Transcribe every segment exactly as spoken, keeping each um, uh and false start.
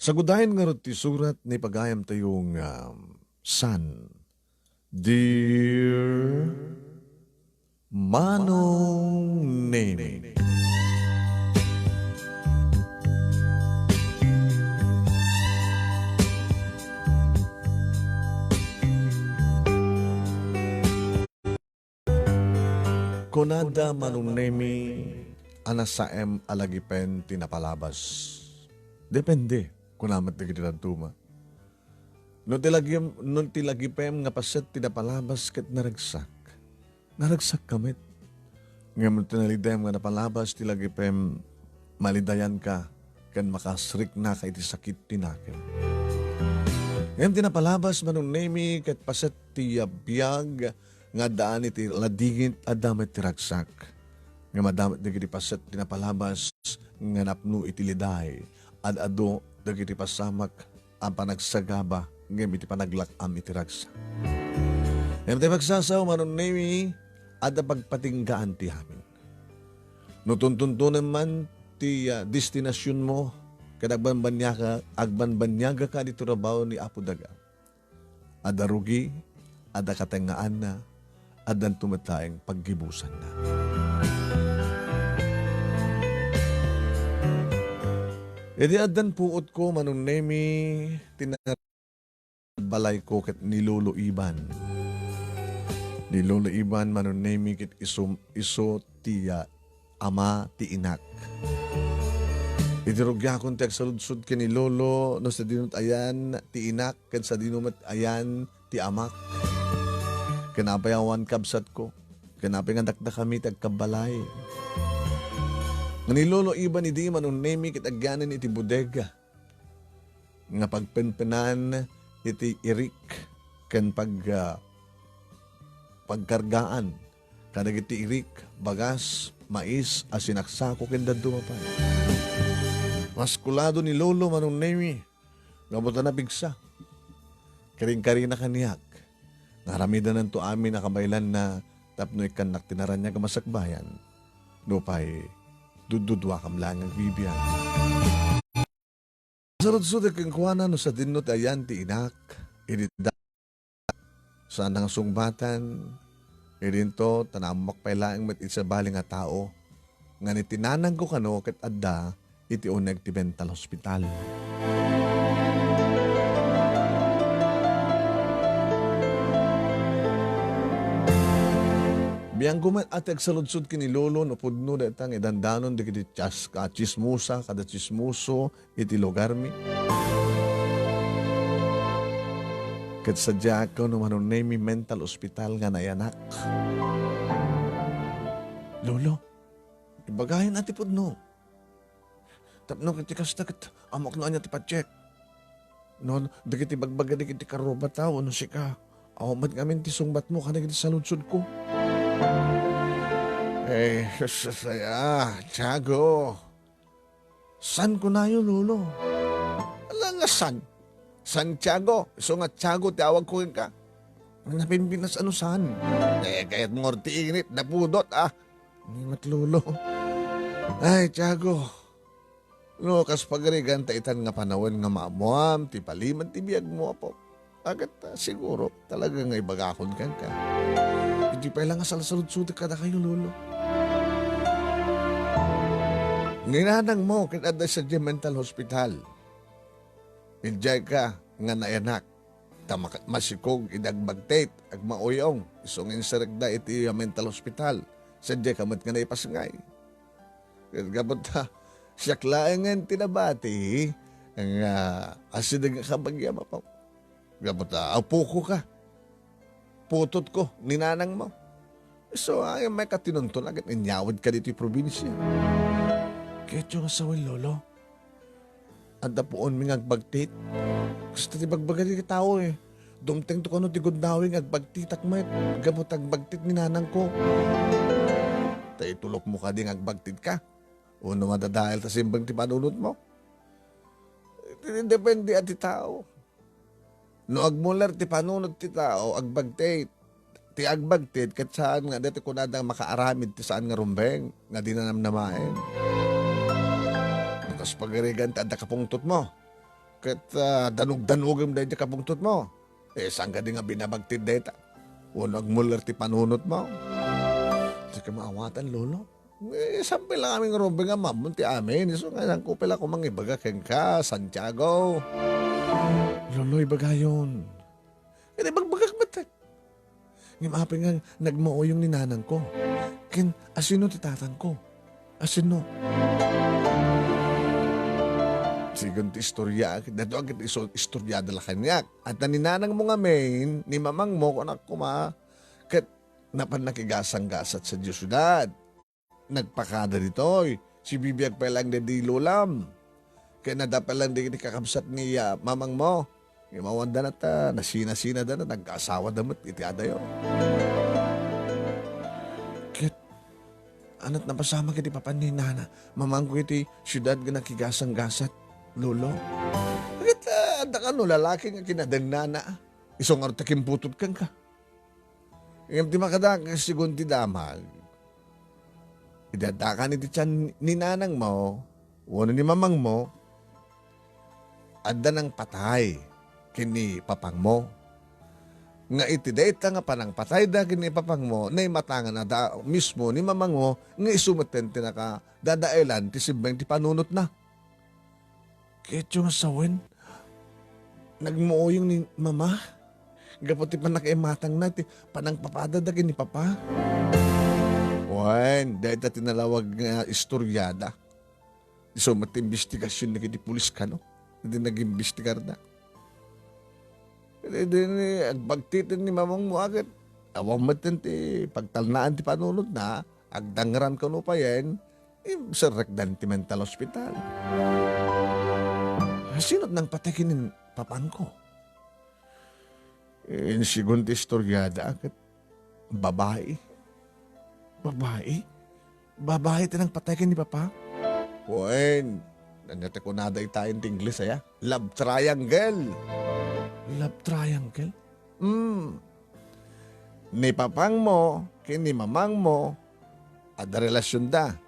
Sagudayen ngarud ti surat ni pagayamtayo nga san. Dear Manong Nemi. Kunada, Manong Nemi, a nasaem a lagipen ti napalabas. Depende, kuna met dagiti dadduma. No ti lagim-, no ti lagipem nga paset ti napalabas ket naragsak, naragsak ka met. Ngem no ti nalidem nga napalabas ti lagipem, malidayan ka ken makasrikna ka iti sakit ti nakem. Ngem ti napalabas, Manong Nemi, ket paset ti biag nga addaan iti ladingit, adda met ti ragsak. Ngem adda met dagiti paset ti napalabas nga napno iti liday, ad-adu dagiti pasamak a panagsagaba ngem iti panaglak-am iti ragsak. Ngem ti pagsasao, Manong Nemi, adda pagpatinggaan ti amin. No tuntuntunem man ti, ah, destinasionmo, ket agbanbaniaga-, agbanbaniagaka ditoy rabaw ni Apo Daga. Adda rugi, adda katengngaanna, addanto met laeng paggibusanna. Idi addan puotko, Manong Nemi, ti na-, balayko ket ni Lolo Iban. Ni Lolo Iban, Manong Nemi, ket isu, isu ti, ah, ama ti inak. Iti rugiakon ti agsaludsod ken ni Lolo, no sadino met ayan ti inak, ken sadino met ayan ti amak. Ken apay awan kabsatko, ken apay nga dakdakami ti agkabbalay. Ni Lolo Iban idi, Manong Nemi, ket agyanan iti bodega nga pagpenpenan iti irik ken pag-, ah, pagkargaan kadagiti irik, bagas, mais a sinaksako ken dadduma pay. Maskulado ni Lolo, Manong Nemi, gapu ta napigsa. Karinkarina kaniak nga aramidananto amin a kabaelanna tapno ikkannak ti naraniag a masakbayan. Nupay, dudduduakam laeng nga agbibiag. Sarudsodek kenkuana no sadino ti ayan ti inak, idi da-, saan nga sungbatan, idinto, ta naammoak pay laeng met iti sabali nga tao, nga ni ti nanangko kano ket adda iti uneg ti mental hospital. Biangko met a ti agsaludsod ken ni Lolo no pudno dayta nga idandanon dagiti tsas-, ah, tsismosa kada tsismoso iti lugarmi. Ket sadiaak no Manong Nemi mental hospital nga nayanak. Lolo, ibagayen a ti pudno. Tapno ket ti kasta ket ammoak no ania ti patiek. No, dagiti bagbaga dagiti karrubataw, no sika, awan met ngamin ti sungbatmo kadagiti saludsodko. Eh, sus, sus, ay, ah, Tiago. San kunayo, Lolo? Ala nga san? Santiago, isu nga Tiago ti awagko kenka. Napimpinas a no saan? Eh, kayatmo ngarud ti init, napudot, ah. Ni met, Lolo. Ay, Tiago. No, kas pagarigan ta itan nga panawen nga maammoam ti palimed ti biagmo, apo. Ket, ah, siguro, talaga nga ibagakon kenka. Idi pay la nga salsaludsotek kadakayo, Lolo. Ni nanangmo ket adda sadiay mental hospital. Idiayka nga nayanak, ta mak-, masikog idi agbagtit, agmauyong, isu nga inserekda iti mental hospital. Sadiayka met nga naipasngay. Ket gapu ta, siak laengen ti nabati nga asideg nga kabagiam, apo. Gapu ta, apoko ka. Putotko ni nanangmo. Isu, ay, may katinunton, agad inyawidka ditoy probinsia. Kayatyo nga sawen, Lolo. Adda puonmi nga agbagtit. Kasta ti bagbaga ti tao, eh. Dumtengto kano ti gundawing nga agbagtitak met, gapu ta agbagtit ni nanangko. Ta itulokmo kadi nga agbagtitka? Wenno madadael ta simbeng ti panunotmo? Depende a ti tao. No agmuler ti panunot ti tao, agbagtit, ti agbagtit ket saan nga dati kunada nga makaaramid ti saan nga rumbeng nga di nanamnamaen. No kas pagarigan ti adda kapungtotmo, ket, ah, danug-danugem daydi kapungtotmo. Eh, saan kadi nga binabagtit dayta? Wenno agmuller ti panunotmo? Dika maawatan, Lolo. Eh, saan pay la amin nga rumbeng a Amam ti amin? Isu nga, saanko pay la koma nga ibaga kenka, Santiago. Lolo, ibagayon. Ket ibagbagak met. Ngem apay nga nagmauyong ni nanangko? Ken asino ti tatangko? Asino? Sigun ti istorya, daytoy ket isu-, istoriada la kaniak. Adda ni nanangmo ngamin, ni mamangmo, kunak koma, ket napan nakigasanggasat sadiay siudad. Nagpakada ditoy. Sibibiag pay laeng daydi lolam. Ken adda pay laeng dagiti kakabsat ni, ah, mamangmo. Ngem awan da nata, nasinasinada na, nag-asawada met iti adayo. Ket, ania ti napasamak iti papan ni nana, mamangko iti siudad nga nakigasanggasat, Lolo? Ket, ah, adda kano lalaki nga kinadennana. Isu ngarud ti kimputot kenka. Ngem ti makadakes, sigun ti damag, idi addakan iti tian ni nanangmo wenno ni mamangmo, adda nangpatay ken ni papangmo. Nga iti dayta nga panangpatayda ken ni papangmo, naimatangan a da mismo ni mamangmo nga isu metten ti nakadadaelan ti simmeng ti panunotna. Ket diay nga sawen, nagmauyong ni Mama gapu ti pannakaimatangna iti panangpapadada ken ni Papa. Wen, dayta ti nalawag nga istoriada. Isu met ti imbestigasion dagiti pulis kano. Idi nagimbestigarda. Idi ni agbagtiten ni mamangmo a ket awan metten ti pagtalnaan ti panunotna, agdangran kano payen, imserrekdan ti mental hospital. Sino ti nangpatay ken ni papangko? Insigun ti istoriada ket babai. Babai? Babai ti nangpatay ken ni Papa? Wen, ania ti kunada itayen ti Ingles aya? Love triangle. Love triangle? Hmm. Ni papangmo ken ni mamangmo, adda relasionda.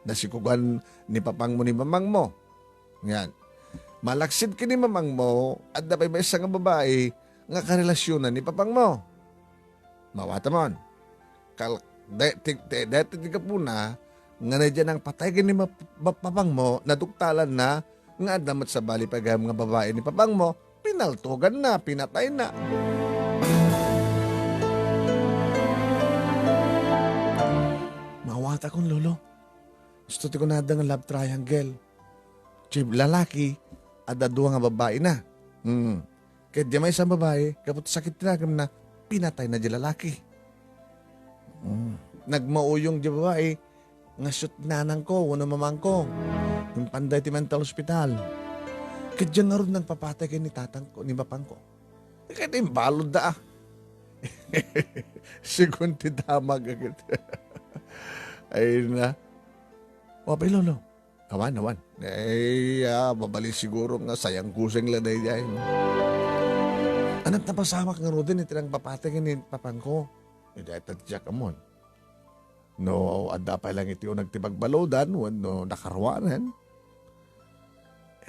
Nasikugan ni papangmo ni mamangmo. Ngan, malaksid ken ni mamangmo, adda pay maysa nga babai nga karelasionan ni papangmo. Mawatamon. Kal-, de-, ti, ti, dayta ti gapuna nga daydiay nangpatay ken ni map-, map-, papangmo, naduktalanna nga adda met sabali pay gayam nga babai ni papangmo, pinaltoganna, pinatayna. Maawatakon, Lolo. Isu ti kunada nga love triangle. Ti lalaki, adda dua nga babaina. Hmm. Ket diay maysa nga babai, gapu ti sakit ti nakemna, pinatayna diay lalaki. Hmm. Nagmauyong diay babai, nga siut nanangko wenno mamangko. Impanda iti mental hospital. Ket diay ngarud nangpapatay ken ni tatangko, ni papangko. Ket imbaludda, ah. Sigun ti damag, ket. Ay na. Wa pay, Lolo. Awan, awan. Eh, ah, mabalin siguro nga sayangkuseng la daydiay. Ania ti napasamak ngaruden iti nangpapatay ken ni papangko? Eh, dayta ti diak ammon. No adda pay laeng iti uneg ti pagbaludan wenno nakaruanen.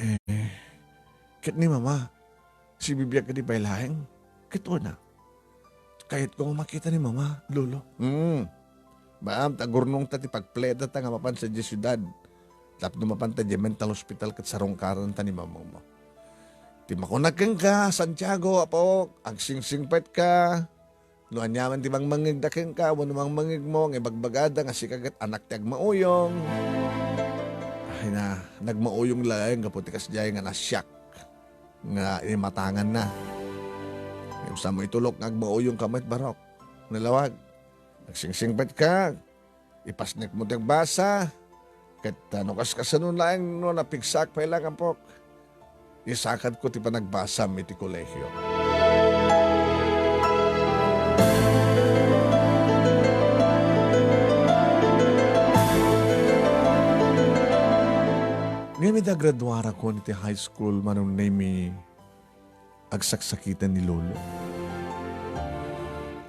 Eh, ket ni Mama, sibibiag kadi pay laeng? Ket una, kayatko nga makita ni Mama, Lolo. Hmm. Ma'am, ta agurnongta ti pagpledata nga mapan sadiay siudad. Tapno mapanta diay mental hospital ket sarungkaranta ni mamangmo. Ti makunak kenka, Santiago, apok, agsingsingpetka. No aniaman ti mangmangngegda kenka wenno mangmangngegmo nga ibagbagada nga sika ket anak ti agmauyong. Ay na, nagmauyong laeng gapu ti kasdiay nga nasiak nga imatanganna. Ngem saanmo itulok nga agmauyongka met, Barok. Nalawag, agsingsingpetka. Ipasnekmo ti agbasa, ket, ah, no kaskasano laeng no napigsaak pay laeng, apok, isakadko ti panagbasam iti kolehio. Ngem iti agraduarakon iti high school, Manong Nemy, agsaksakiten ni Lolo.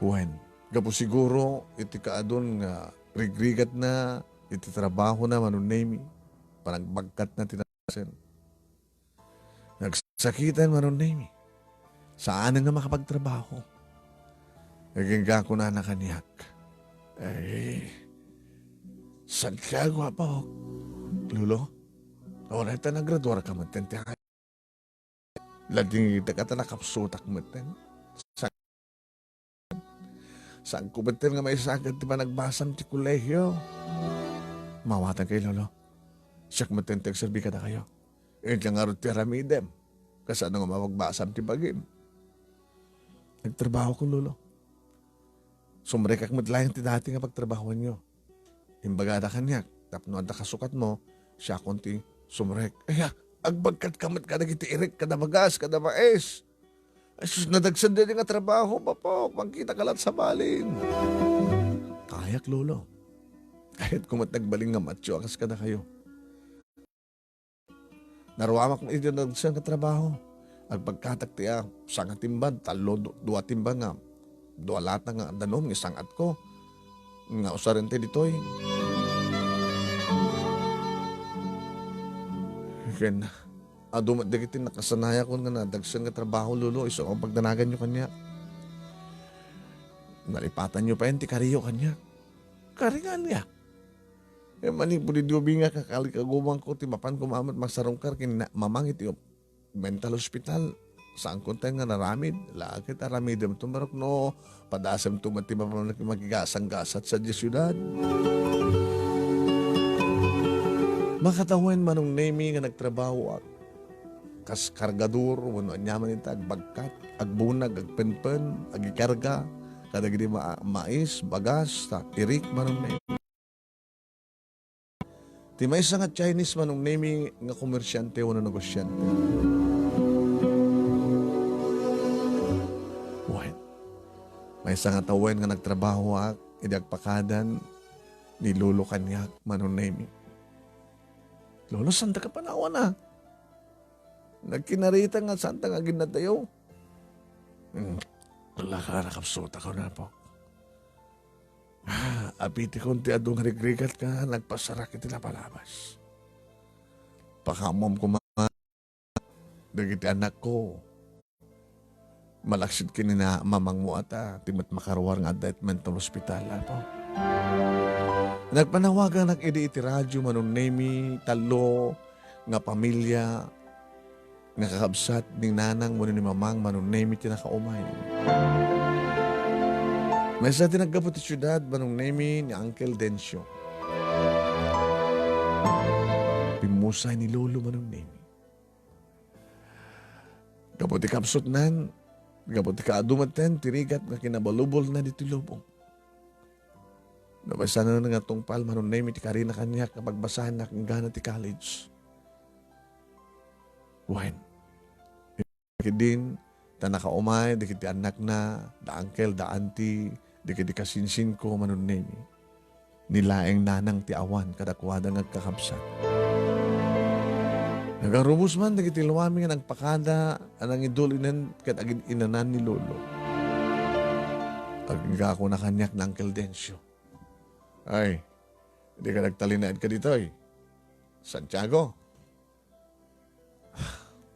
Wen, gapu siguro iti kaadun nga rigrigatna iti trabahona, Manong Nemy, panagbagkatna ti nasen. Nags- Sakiten, Manong Nemi. Saanen nga makapagtrabaho. Agingga kunana kaniak. Ay, Santiago, apo. Lolo, uray ta nagraduar ka met, ti Ladinggitak a ta nakapsutak met, eh. Sa-, saanko met nga maisagad ti panagbasam ti kolehio. Mawatankayo, Lolo. Siak met ti agserbi kadakayo. Inka ngarud ti aramidem. Kasano nga mapagbasam ti bagim? Nagtrabahoko, Lolo. Sumrekak met laeng ti dati nga pagtrabahoanyo. Imbagada kaniak, tapno adda kasukatmo, siakon ti sumrek. Aya, agbagkat ka met kadagiti irik, kada bagas, kada mais. Ay, sus, nadagsen daydi nga trabaho, bapok, mangkita ka latta sa balin. Kayak, Lolo. Kayatko met nagbalin nga matio a kas kadakayo. Naruamak iti nadagsen nga trabaho. Agpagkatak ti, ah, sanga timban, tallo, du-, dua timban nga, dua lata nga danum nga isang-atko. Nga usarente ditoy. Ken, adu met dagiti nakasanayakon nga nadagsen nga trabaho, Lolo, isu ang pagdanaganyo kaniak. Nalipatanyo payen ti kariyo kaniak. Kari nga ania? Eh, manipud idi ubingak, kakalikagumanko ti mapan koma met magsarungkar ken na-, mamang iti op-, mental hospital. Saanko tay nga naramid. La ket aramidemto, marok no padasemto met ti mapan makigasanggasat sadiay siudad. Makatawen, Manong Nemi, nga nagtrabahoak kas kargador wenno aniaman ita, agbagkat, agbunag, agpenpen, agikarga kadagiti ma-, mais, bagas, ta irik, Manong Nemi. Ti maysa nga Chinese, Manong Nemi, nga komersiante wenno negosiante. Wen, maysa nga tawen nga nagtrabahoak idi agpakadan ni Lolo kaniak, Manong Nemi. Lolo, saanta ka panawana? Nagkinarita nga saanta nga aginnatayo? Hmm, ala ka, nakapsutak ako na po. Ah, apitikon ti adu nga rigrigat nga nagpasarak iti lapalabas. Pakaammoam koma dagiti anakko. Malaksid ken ni mamangmo ata, ti met makaruar nga adda iti mental hospital, apo. Nagpanawaganak idi iti radio, Manong Nemi, tallo nga pamilia, nga kakabsat ni nanang wenno ni mamang, Manong Nemi, ti nakaumay. Maysa ti naggapu ti siudad, Manong Nemi, ni Uncle Dencio. Pimmusay ni Lolo, Manong Nemi. Gapu ti kapsutnan, gapu ti kaadu metten ti rigat nga kinabalubelna ditoy lubong. Nabaysanen nga tungpal, Manong Nemi, ti karina kaniak nga pagbasaennak enggana ti college. Wen, ketdin, ta nakaumay dagiti annakna, da uncle, da auntie, dagiti kasinsinko, Manong Nemi. Ni laeng nanang ti awan kadakuada nga agkakabsat. Nagarubos man dagiti luami nga nagpakada a nangidul inen ket agin-inanan ni Lolo. Agingga kuna kaniak ni Uncle Dencio. Ay, dika nagtalinaed kaditoy, Santiago.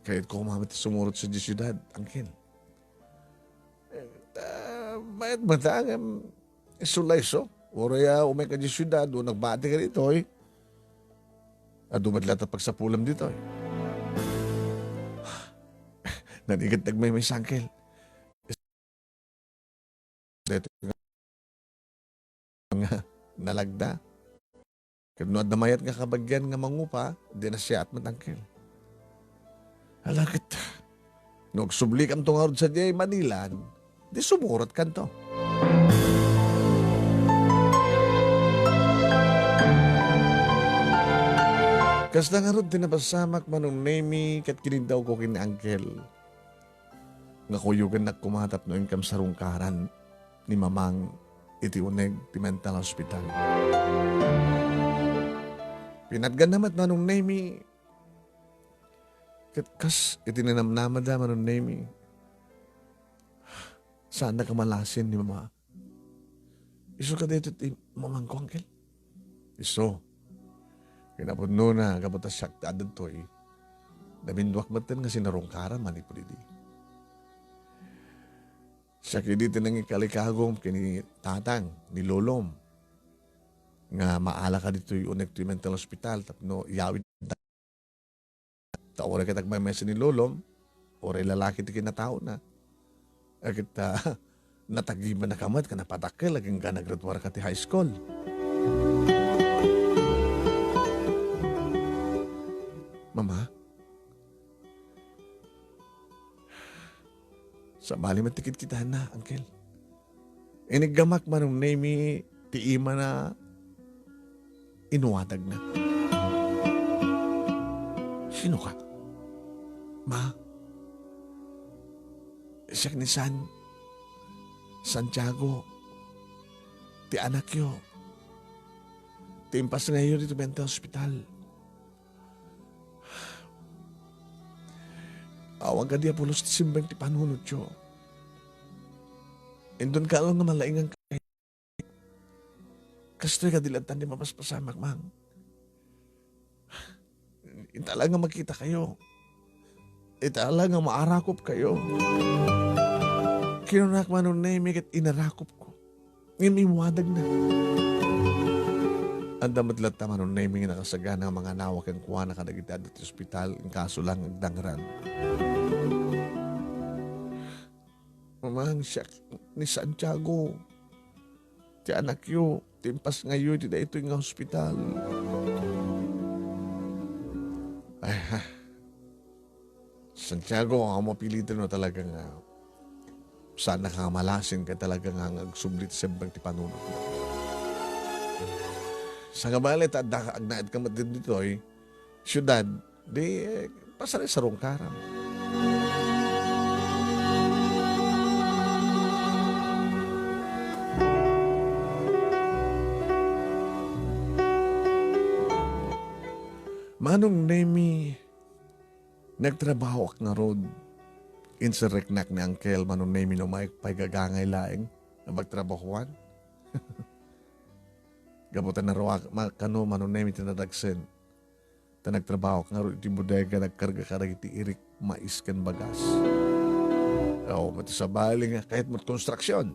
Kayatko koma met ti sumurot sadiay siudad, Uncle. Eh, ah, mayat met ngem isu la isu. Uray a umayka idiay siudad, o nagbati ka ditoy, adu met latta pagsapulam ditoy. Narigat ti agmaymaysa, Uncle. Daytoy nga nalagda. Ket no adda mayat nga kabagian nga mangupa, di nasiaat met, Uncle. Ala ket, no agsublikanto ngarud sadiay Manila, di sumurotkanto. Kasta ngarud ti napasamak, Manong Nemi, ket kiniddawko ken ni Uncle nga kuyogennak koma tapno inkam sarungkaran ni Mamang iti uneg ti mental hospital. Pinatganna met, Manong Nemi, ket kas iti ninamnamada, Manong Nemi, saanna kamalasin ni Mama. Isu kadaytoy ti mamangko, Uncle? Isu. Kinapudnona, gapu ta siak ti adda ditoy, Naminduak metten nga sinarungkaran manipud idi. Siak idi ti nangikalikagum ken ni tatang, ni lolom, nga maala ka ditoy uneg toy mental hospital tapno iyawid. Ta uray ket agmaymaysa ni lolom, uray lalaki ti kinataona. Ket, ah, natagibanaka met ken napadakkel agingga naggraduarka ti high school. Mama, sabali met ti kidkitanna, Uncle. Iniggamak Manong Nemi ti imana inwadagna. Sino ka? Ma, siak ni San, Santiago, ti anakyo, ti impasngayyo ditoy mental hospital. Awan kadi a pulos ti simbeng ti panunotyo. Inton kaano nga malaingan ka, kastoy kadi lattan ti mapaspasamak, Mang. Ita la nga makitakayo. Ita la nga maarakopkayo. Kinunak Manong Nemi ket inarakopko. Ngem inwadagna. Adda met latta Manong Nemi nga nakasagana nga manganawa kenkuana kadagiti adda ti ospital, inkaso la nga agdangran. Mamang, siak ni Santiago, ti anakyo, ti impasngayyo iti daytoy nga ospital. Ay, ha. Santiago, awan mapiliten no talaga nga saan nga malasin ket talaga nga agsubli ti simbeng ti panunot. Sabali ta adda ka, agnaed ka met ditoy siudad, di, eh, pasarasarungkaram. Manong Nemi, nagtrabahoak ngarud. Inserreknak ni Uncle Manong Nemi no mayat pay gagangay laeng a pagtrabahoan. Gapu ta narua-, ma-, kano Manong Nemi ti nadagsen. Ta nagtrabahoak ngarud iti bodega, nagkarga kadagiti irik, mais ken bagas. Aw, pati sabali nga kayat met konstruksion.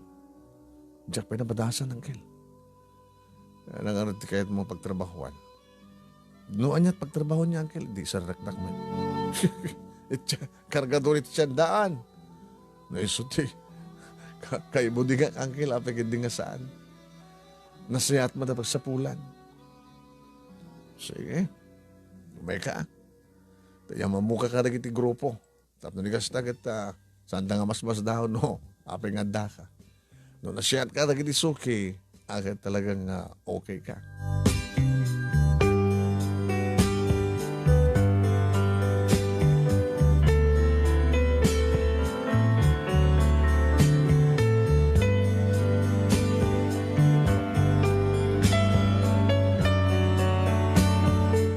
Diak pay nabadasan, Uncle. Nagano ti kayatmo pagtrabahoan? No aniat pagtrabaho ni Uncle, di serreknak met. Itsa, kargador iti siandaan. No isu ti ka-, kaibudingak, Uncle, apay ket di nga saan. Nasayaat met a pagsapulan. Sige. Umay ka. Ta immawka kadagiti grupo. Tapno di kasta ket, ah, saanda nga masmasdaaw no apay nga addaka. No nasiatka dagiti suki, a, ket talagang, ah, okay ka.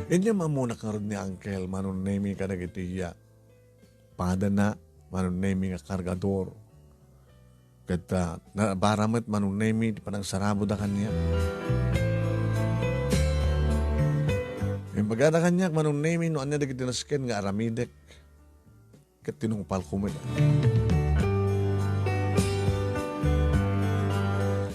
Inyam ammonak ngarud ni Uncle Manong Nemi kadagiti, ah, padana, Manong Nemi nga kargador. Ket, ah, nabara met Manong Nemi ti panagsaraboda kaniak. Imbagada kaniak, Manong Nemi, no ania dagiti nasken nga aramidek. Ket tinungpalko met.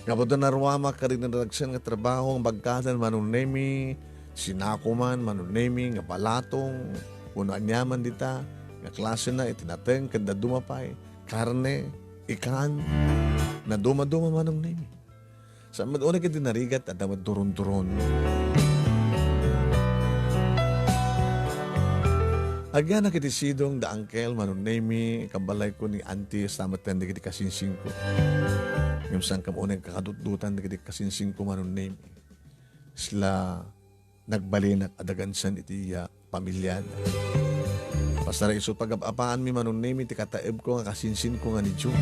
Gapu ta naruamak kadagiti nadagsen nga trabaho nga bagkadan, Manong Nemi, sinakoman, Manong Nemi, nga balatong, wenno aniaman dita nga klasena iti nateng ken dadduma pay, karne, ikan, nadumaduma, Manong Nemi. Saan met unay ket di narigat, adda met duronduron. Agyanak iti sidong da Uncle Manong Nemi, kabalayko ni Auntie, sa met dagiti kasinsingko. Ngem saan kam unay kakadutdutan dagiti kasinsingko, Manong Nemi. Sila nagbalinak a dagansan iti, ah, pamiliana. Pasara isu pagab-apaanmi, Manong Nemi, ti kataebko nga kasinsinko nga ni Joe.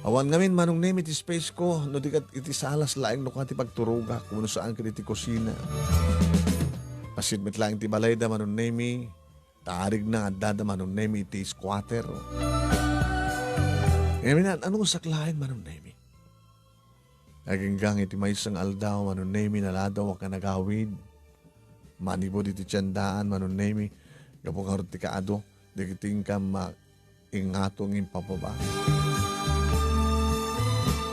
Awan ngamin, Manong Nemi, ti space ko, no di ket iti salas laeng no kua ti pagturogak, wenno saan ket iti kusina. Pasit met laeng ti balayda, Manong Nemi, ta arigna nga addada, Manong Nemi, iti squatter. Ngamin, an-, ano sak laeng, Manong Nemi? Agingga iti maysa nga aldaw, Manong Nemi, naladawak nga nagawid. manibud iti tiendaan, Manong Nemi, gapu ngarud ti kaadu, dagiti inkam ma-, ingato nga impapaba.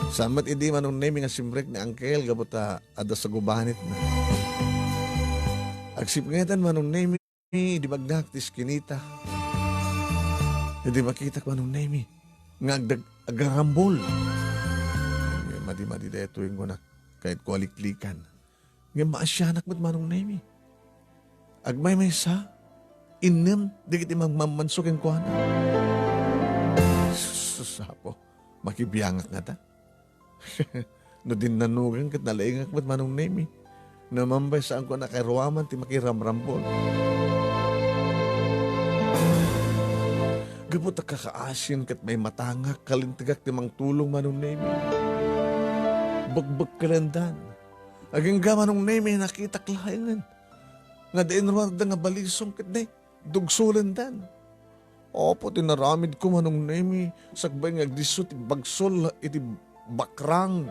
Saan met idi, Manong Nemi, nga simrek ni Angkel gapu ta adda sagubanitna. Agsipngetan, Manong Nemi, idi bagnak ti iskinita. Idi makitak, Manong Nemi, nga agdag-, agrarambol. Ngem madi-madi daytoy, kunak, kayatko a liklikan. Ngem maasianak met, Manong Nemi. Agmaymaysa, innem dagiti magmammanso kenkuana. Sus, Apo, makibiangak ngata. No dinnanugan ket nalaingak met, Manong Nemi. Namambay saanko a nakairuaman ti makiramrambol. Gapu ta kakaasin ket maimatangak, kalintegak ti mangtulong, Manong Nemi. Bekbekkelendan. Agingga, Manong Nemi, nakitak laengen nga adda inruarda nga balisong ket nay dugsolendan. Apo, ti naramidko, Manong Nemi, sakbay nga agdisso ti bagsol iti bakrang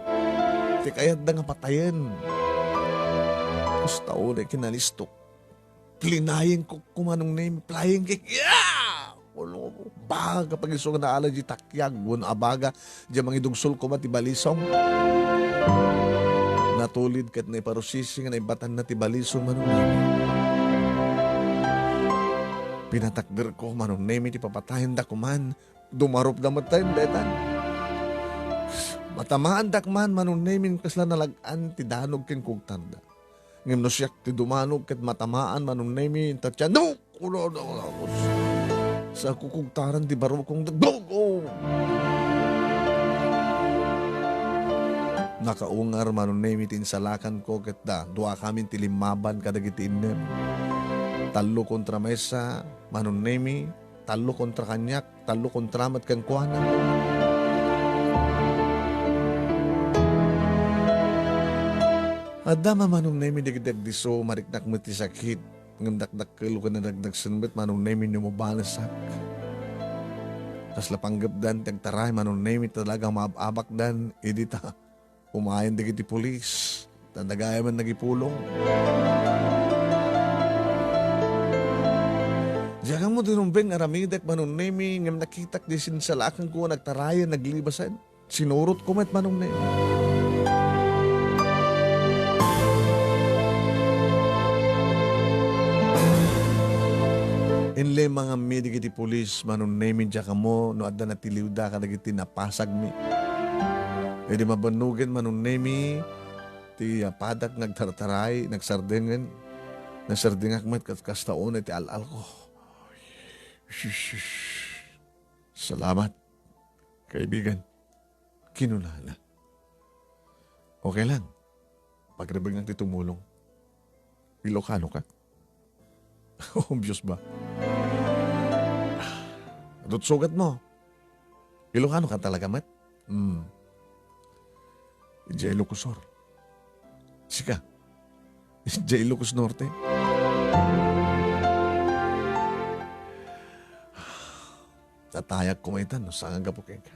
ti kayatda nga patayen. Kasta unay kinalistok. Plinayen ko, Manong Nemi, flying kick. Yeah! Ulo, baga pag-isu nga naala di takyag, wen abaga, di mangidugsol koma ti balisong. Natulid ket naiparusisi nga naibatanna ti balisong, Manong Nemi. Pinatakderko, Manong Nemi, ti papatayendak man. Dumarupda met tayo, detan. Matamaandak man, Manong Nemi, kasla nalag-an ti danog ken kugtarda. Ngem no siak ti dumanog ket matamaan, Manong Nemi, inta tiyan, no! Ulo, ulo, ulo, ulo. Sa kukugtaran ti barukong, dagdog! Oh! Nakaungar, Manong Nemi, ti insalakanko ket da, duakamin ti limmaban kadagiti innem. Tallo kontra maysa, Manong Nemi, tallo kontra kaniak, tallo kontra met kenkuana. Adda man, Manong Nemi, dagiti agdisso, mariknak met ti sakit, ngem dakdakkel ken nadagdagsen met, Manong Nemi, no mabanesak. Kasla panggepdan ti agtaray, Manong Nemi, talaga maab-abakdan, idi ta umayen dagiti pulis, ta dagiti man nagipulong. Diak ammo ti rumbeng aramidek, Manong Nemi, ngem nakitak di sinsalakanko a nagtarayan, naglibasan. Sinurotko met, Manong Nemi. Inlemanganmi dagiti pulis, Manong Nemi, diak ammo no adda natiliwda kadagiti napasagmi. Idi mabannogen, Manong Nemi, ti, ah, padak nga agtartaray, nagsardengen. Nagsardengak met ket kasta unay ti al-alko. "Salamat, kaibigan," kinunana. "Okay lang. Pagrebengak ti tumulong." "Ilocano ka?" "Obvious ba? Adut sugat mo. Ilocano ka talaga met?" "Hmm. Idiay Ilocos Sur. Sika?" "Idiay Ilocos Norte." "Tatayak koma ita no saan a gapu kenka.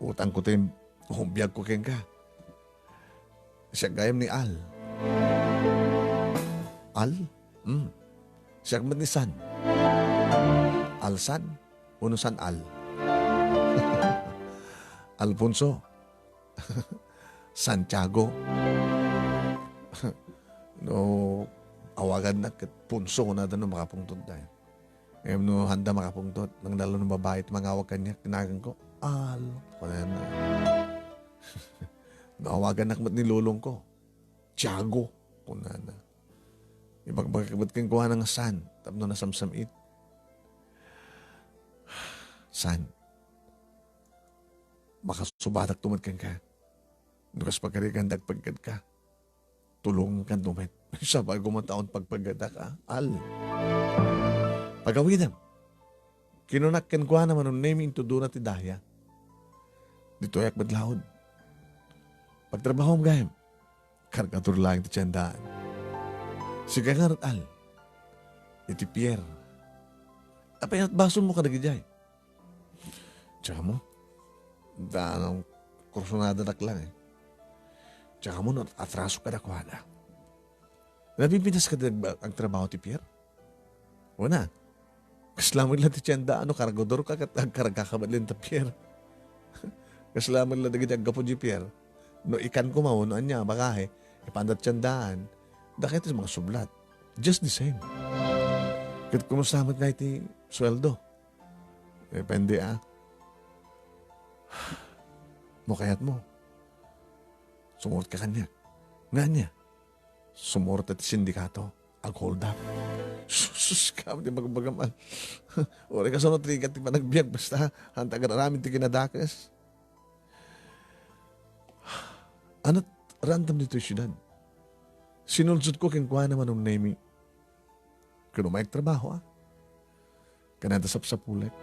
Utangko ti biagko kenka. Siak gayam ni Al." "Al?" "Hmm. Siak met ni San." "Al San? Wenno San Al?" "Alfonso. Santiago." "No awagannak ket Ponso, kunada no makapungtod tayo. Ngem no haanda makapungtot, nang dalo no babai ti mangawag kaniak, naganko, Al, kunana. No awagannak met ni lolongko, Tiago, kunana. Ibagbagak met kenkuana nga San, tapno nasamsam-it. San, makasubatakto met kenka. No kas pagarigan, agpaggadka. Tulongankanto met. Sa bago mo taon pagpagadak, ah, Al. Pagawidem. Kinunak kenkuana, Manong Nemi, intudona ti daya. Ditoyak met laud. Pagtrabahom gayam. Kargatur laeng ti tiendaan. Sika ngarud, Al. Iti Pierre. Apay, atbasol mo kadagidiay? Tsaka mo, da, anong kursunada dakla, eh. Tsaka mo, no, atraso ka dakuada. Nabibinas ka ag-, agtrabaho ti Pierre? Una, kasla met la ti tienda, ano, kargador ka ket agkarga ka met laeng ta Pierre. Kasla met la dagiti aggapu di Pierre. No ikan koma, no ania, bagahe, ipanda tiendaan. Dakay ti mga sublat. Just the same. Ket kumusta met nga iti sueldo? Depende, ah. No kayat mo, sumurot ka kaniak. Nga ania? Sumurot ti sindikato. Ag-hold up. Sus, sus, kam ti bagbagam, ah. Uray kasano ti rigat ti panagbiag, basta, haan ta agar-aramid ti kinadakes. Anat randam ditoy siudad. Sinulsotko kenkuana, Manong Nemi. Ket umay agtrabaho, ah. Kanada sapsapulek.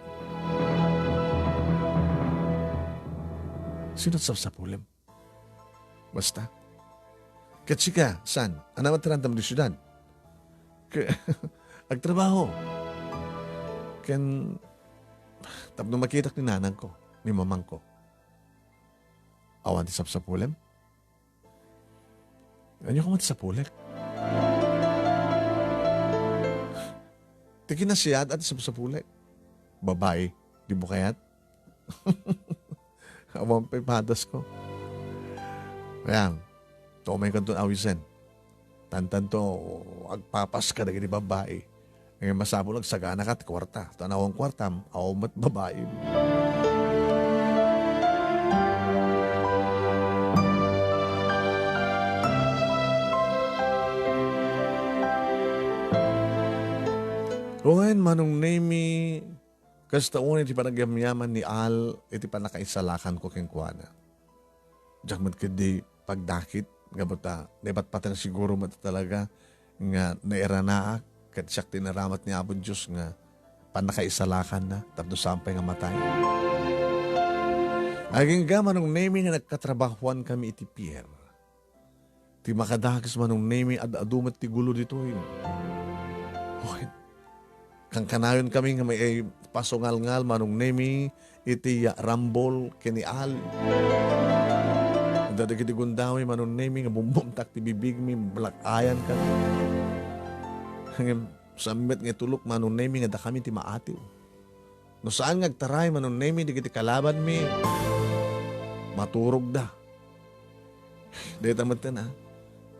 Sino sapsapulem? Basta. Ket sika, saan? Ania met ti randam di siudad? Ke-, agtrabaho. Ken, tapno makitak ni nanangko, ni mamangko. Awan ti sapsapulem? Ania koma ti sapulek? Ti kinasiat a ti sapsapulek. Babai, di mo kayat? Awan pay padasko. Ayan, tumaykanton awisen. Tantanto, agpapas ka dagiti babai. Ngem masapul agsagana ka ti kuarta. Ta no awan kuartam, awan met babaim. Wen, Manong Nemi, kasta unay ti panagyamyaman ni Al iti pannakaisalakanko kenkuana. Diak met ketdi pagdakit, gapu ta naipatpateng siguro met talaga nga nairanaak ket siak ti inaramat ni Apo Dios nga pannakaisalakanna tapno saan pay nga matay. Agingga, Manong Nemi, nga nagkatrabahoan kami iti pier. Ti makadakes, Manong Nemi, ad-adu met ti gulo ditoy. Hoy, kankanayon kami nga maipasungalngal, Manong Nemi, iti, ah, rambol ken ni Al. Adda dagiti gundaway, Manong Nemi, nga bumbumtak ti bibigmi, balak-ayan kami. Ngem saan met nga itulok, Manong Nemi, nga dakami ti maatiw. No saan nga agtaray, Manong Nemi, dagiti kalabanmi, maturogda. Dayta metten, ah.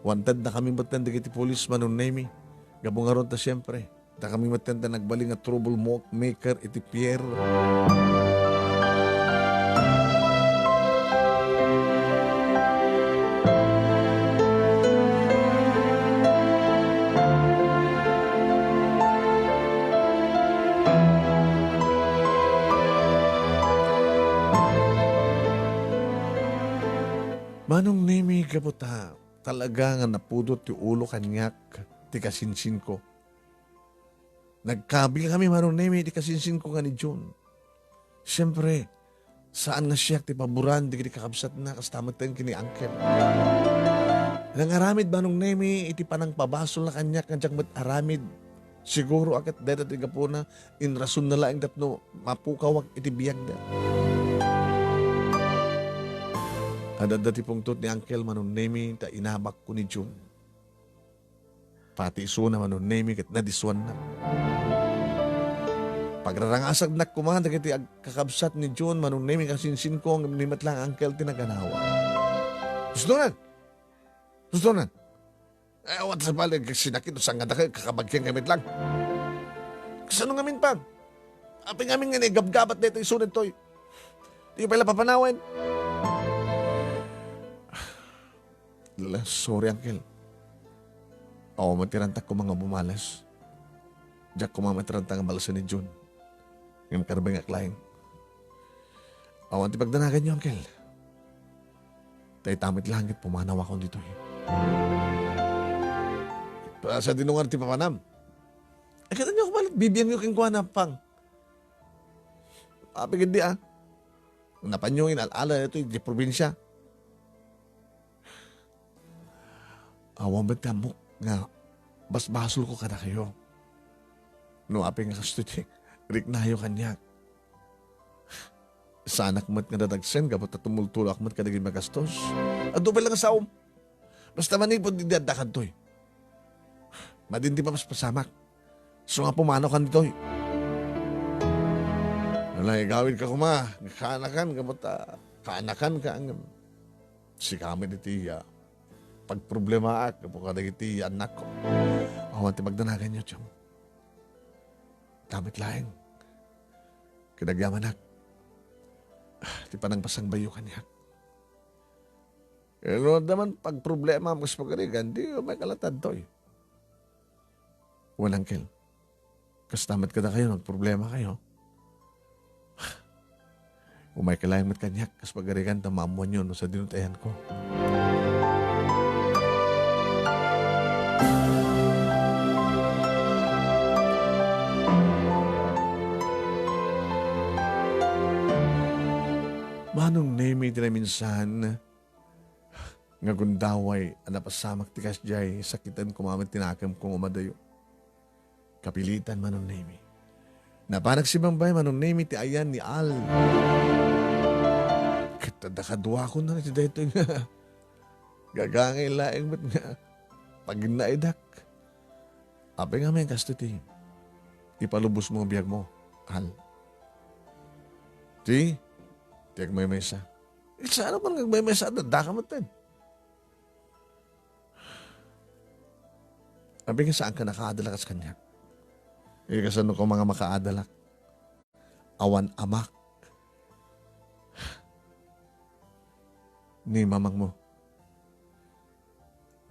Wanted dakami metten dagiti pulis, Manong Nemi. Gapu ngarud ta, siempre, dakami metten ti nagbalin nga trouble mo-, maker iti pier. Manong Nemi, gapu ta talaga nga napudot ti ulo kaniak ti kasinsinko. Nagkabil kami, Manong Nemi, ti kasinsinko nga ni Jun. Siempre, saan nga siak ti paboran dagiti kakabsatna, kasta metten ken ni Uncle. Nangaramid, Manong Nemi, iti panangpabasolna kaniak nga diak met aramid. Siguro a ket dayta ti gapuna, inrasonna laeng tapno mapukawak iti biagda. Ad-adda ti pungtot ni Uncle, Manong Nemi, ta inabakko ni Jun. Pati isuna, Manong Nemi, ket nadisuanna. Pagrarangasagnak koma dagiti ag-, kakabsat ni Jun, Manong Nemi, kasinsinko, ngem ni met laeng Uncle ti naganawa. Sustonan! Sustonan! Eh, awan sa bale, sinakit, sangada kayo, kakabagkian kami lang. Kasano ngamin, Pang? Apay ngamin nga naigabgabat daytoy isuna ditoy. Di pay la papanawen. La, sorry, Uncle. Awan met ti rantak koma nga bumales. Diak koma met ranta nga balesan ni Jun. Ngem karbengak laeng. Awan ti pagdanaganyo, Uncle. Dayta met laeng ket pumanawakon ditoy. Sa dinungan ti papanam. Ay, ket ania koma met bibiangyo kenkuana, Pang? Apay ketdi, ah. Napanyo nga inal-ala ditoy iti probinsia. Awan met ti ammok nga basbasolko kadakayo. No apay nga kastoy ti riknayo kaniak. Saanak met nga dadagsen gapu ta tumultuloak met kadagiti magastos. Adu pay la nga saom. Basta manipud idi adda kadtoy. Madin ti papaspasamak. Isu nga pumanaw kan ditoy. Ala, igawidka koma. Kaanakan ka, ba't, ah, kaanakan ka, ngem sika met iti, ah, pagproblemaak gapu kadagiti annakko. Awan ti pagdanaganyo, Chong. Damit laeng. Kinagyamanak. Ah, ti panangpasangbayyo kaniak. Eh, no adda man pagproblema kas pagarigan, di umayka latta ditoy. Wen, Uncle. Kasta met kadakayo, nagproblema kayo. Umayka laeng met kaniak, kas pagarigan, ta maammoanyo no sadino ti ayanko. Manong Nemi ti naminsan, nga gundaway a napasamak ti kasdiay, sakiten koma met ti nakemko nga umadayo. Kapilitan, Manong Nemi. Napanak simmambay, Manong Nemi, ti ayan ni Al. Ket adda kaduakon na iti daytoy nga gagangay laeng met nga paginnaedak. Apay ngamin kastoy ti ipalubosmo nga biagmo, Al? Ti, ti agmaymaysa. Saan man nga agmaymaysa, adda ka met ten. Abi nga saanka nakaadal kas kaniak. Eh, kasano koma nga makaadalak? Awan amak ni mamangmo.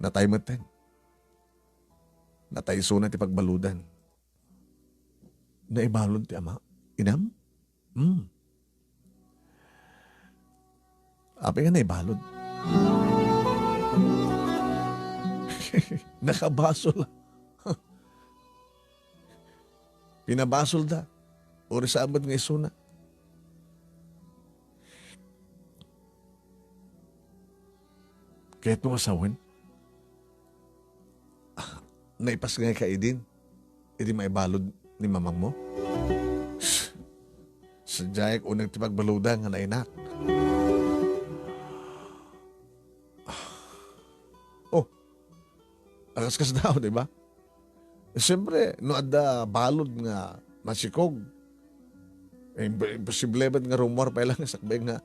Natay metten. Natay isuna ti pagbaludan. Naibalud ti ama. Inam? Hmm. Apay nga naibalud? Nakabasol. Pinabasolda. Uray saan met nga isuna. Kayatmo nga sawen? Ah, naipasngayka idin? Idi maibalud ni mamangmo? Sadiay uneg ti pagbaludan nga nainak. Oh, akaskasdaaw, di ba? Eh, siyempre, no adda balud nga masikog, eh, imp-, imposible met nga rummuar pay lang sakbay nga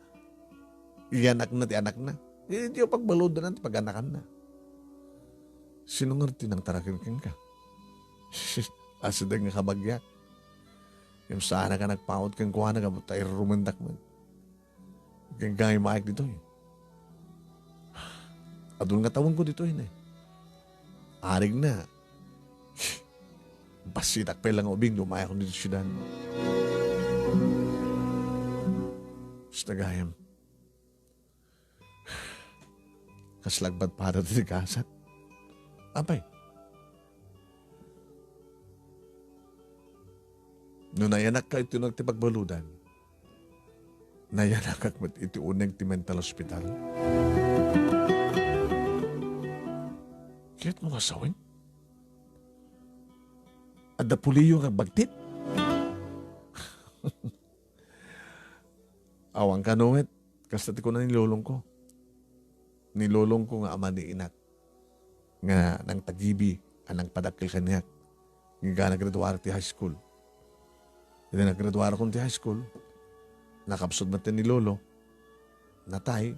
iyanakna ti anakna. Eh, diyo pagbaludan ti paganakanna. Sino nga ti nangtaraken kenka? Asida nga kabagiak. Ngem saan ka nagpaut kenkuana gapu ta irumendak met. Ken gaymaek ditoy. Adun nga tawenko ditoy ne. Arigna. Bassitak pay lang nga ubing, dumayakon ditoy siudad. Basta gayam. Kas lagbad para ti gasat. Apay. No nayanakka iti uneg ti pagbaludan, nayanakak met iti uneg ti mental hospital. Kayatmo nga sawen? Adda puliyo nga agbagtit? Awan kano met, kasta ti kuna ni lolongko. Ni lolongko nga ama ni inak. Nga nangtagibi a nangpadakkel kaniak. Nga nagraduar ti high school. Iti nagraduarakon ti high school, nakapsut met ni lolo, natay,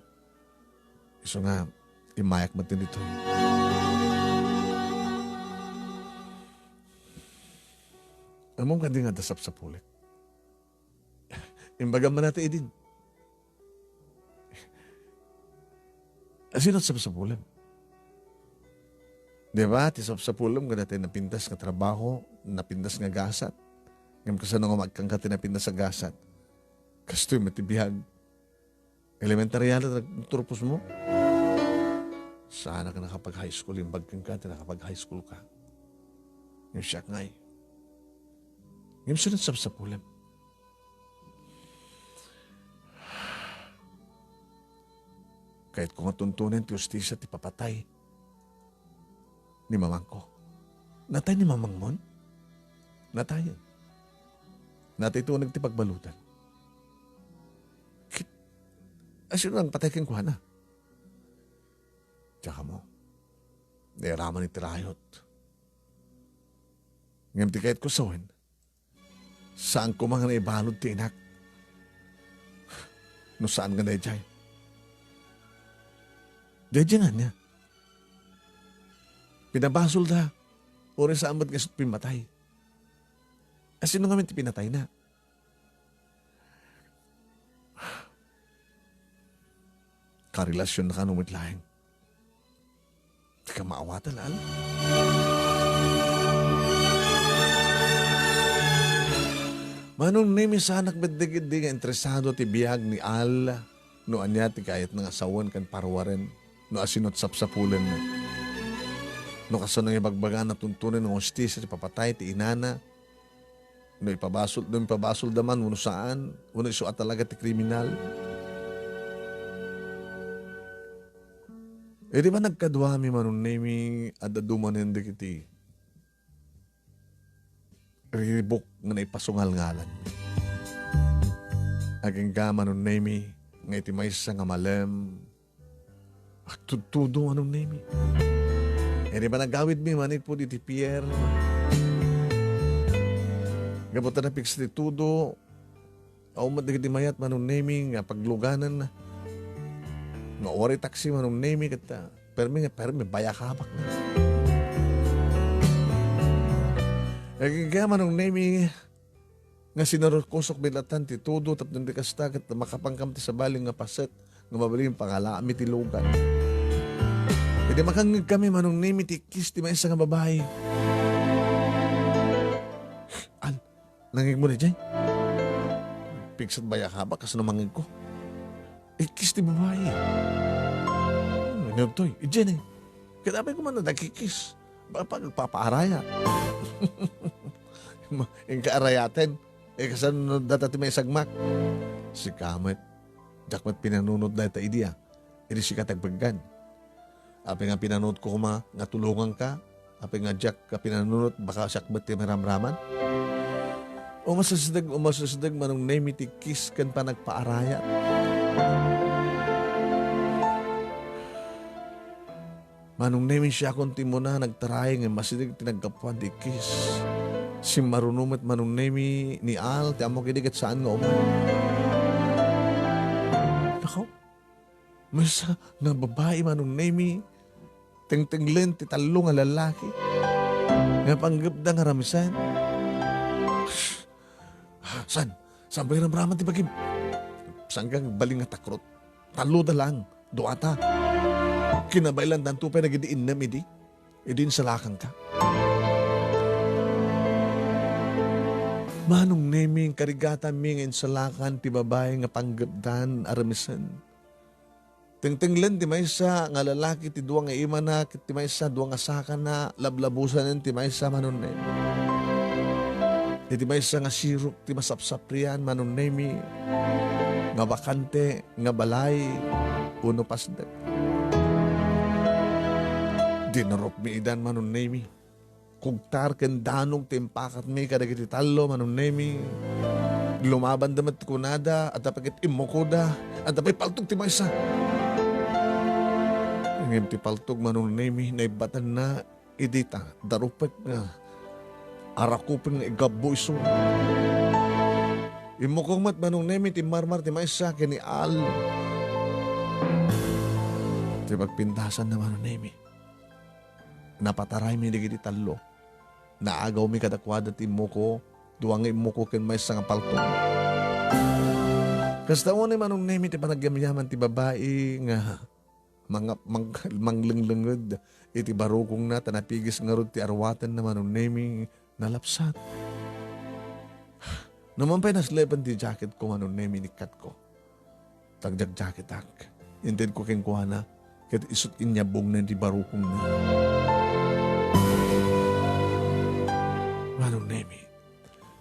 isu nga, immayak met ditoy. Ammom kadi nga adda sapsapulek? Imbagam man ti idin. Asino ti sapsapulem? Di ba, ti sapsapulem nga dati napintas nga trabaho, napintas nga gasat. Ngem kasano nga agkanka ti napintas nga gasat? Kastoy met ti biag. Elementarya la ti nagturpos mo? Saan ka nakapag-high school, imbag kenka ti nakapag-high school ka. Ngem siak ngay. Ngem sino ti sapsapulem? Kayatko nga tuntunen ti hustisia ti papatay ni mamangko. Natay ni mamangmon? Natayen. Natay ti uneg ti pagbaludan. Kit-, asino nangpatay kenkuana? Diak ammo. Nairaman iti rayot. Ngem ti kayatko sawen, saan koma nga naibalud ti inak. No saan nga daydiay. Daydiay nga ania? Pinabasolda. Uray saan met nga isut' pimmatay. A, sino ngamin ti pinatayna? Karelasionna kano met laeng. Dika maawatan, Al. Manong Nemi, saanak met dagidi nga interesado ti biag ni Al no ania ti kayatna nga sawen ken paruaren, no asino ti sapsapulenna. No kasano nga ibagbagana, tuntunen nga hustisia ti papatay ti inana, no ipabasol, no ipabasolda man wenno saan, wenno isu a talaga ti kriminal. Idi panagkaduami, Manong Nemi, adda dumanen dagiti riribuk nga naipasungalngalanmi. Agingga, Manong Nemi, nga iti maysa nga malem, agtudtudo, Manong Nemi. Idi panagawidmi manipud iti pier, gapu ta napigsa ti tudo, awan met dagiti mayat, Manong Nemi, nga pagluganan. Nga uray taksi, Manong Nemi, ket, ah, permi nga permi, bayakabak na. Agingga, Manong Nemi, nga sinarukosok bilatan ti tudo tapno di kasta ket makapangkam ti sabali nga paset nga mabalin pangalaami ti lugan. Idi makangngeg kami, Manong Nemi, ti ikkis ti maysa nga babai. Al, nangngegmo daydiay? Pigsat bayakabak kasno mangngegko. Ikkis ti babai. Ano toy? Idiay ne. Kadamay ko man nadagikis. Baka pagpapaaraya. Inka arayaten. Eh, kasano data ti maisagmak? Sika met. Diak met pinanunot dayta idi, a. Idi sika ti agpeggan. Apay nga pinanunotko koma nga tulonganka? Apay nga diak ka pinanunot, baka siak met ti maramraman? Umasusdeg, umasusdeg, Manong Nemi, ti kis ken panagpaarayat. Manong Nemi, siakon ti immuna, nagtaray, ngem asideg ti naggapuan ti ikkis. Simmaruno met, Manong Nemi, ni Al, ti ammok idi ket saan nga umay. Nakaw, maysa nga babai, Manong Nemi, tengtenglen ti tallo nga lalaki nga panggepda nga ramisen. San? Saan pay ramraman ti bagim? Saan ka agbalin nga takrot? Talloda lang, duata. Kinabaelandanto pay dagidi innem idi, idi insalakanka. Manong Nemi, karigatanmi nga insalakan ti babai nga panggepdan a ramisen. Tengtenglen ti maysa nga lalaki ti dua nga imana, ket ti maysa dua nga sakana, lablabusanen ti maysa, Manong Nemi. Iti maysa nga sirok ti masapsaprian, Manong Nemi, nga bakante nga balay wenno pasdek. Dinurupmi idan, Manong Nemi. Kugtar ken danog ti impakatmi kadagiti tallo, Manong Nemi. Lumabanda met kunada, adda pay ket immukoda, adda pay paltog ti maysa. Ngem ti paltog, Manong Nemi, naibbatanna idi ta darupek nga arakupen nga igabbo isu. Immukong met, Manong Nemi, ti marmar ti maysa ken ni Al. Ti pagpintasanna, Manong Nemi. Napataraymi dagiti tallo. Naagawmi kadakuada ti immuko, dua nga immuko ken maysa nga paltog. Kasta unay, Manong Nemi, ti panagyamyaman ti babai nga manga-, mang-, manglenglenged iti barukongna ta napigis ngarud ti aruatenna, Manong Nemi, nalapsat. Numan pay naslepen ti jacketko, Manong Nemi, nikkatko. Tagjakjaketak. Intedko kenkuana, ket isut' inyabongna ti barukongna. Manong Nemi.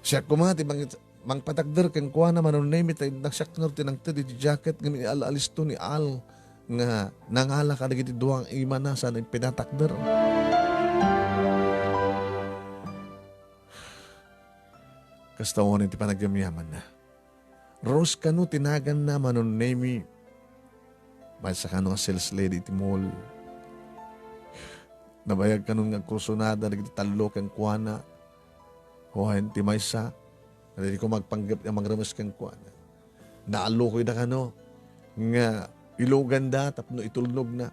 Siak koma ti mang-, mangpatakder kenkuana, Manong Nemi, ta innak siak ngarud ti nangted iti jacket ngem inal-alisto ni Al nga nangala kadagiti dua nga imana saan a pinatakder. Kasta unay ti panagyamyamanna. Rose kano ti naganna, Manong Nemi. Maysa kano nga sales lady iti mall. Nabayag kano nga agkursonada dagiti tallo kenkuana. Wen, ti maysa, daydi koma agpanggep a mangremes kenkuana. Naallokoyda kano nga iluganda tapno itulnogna.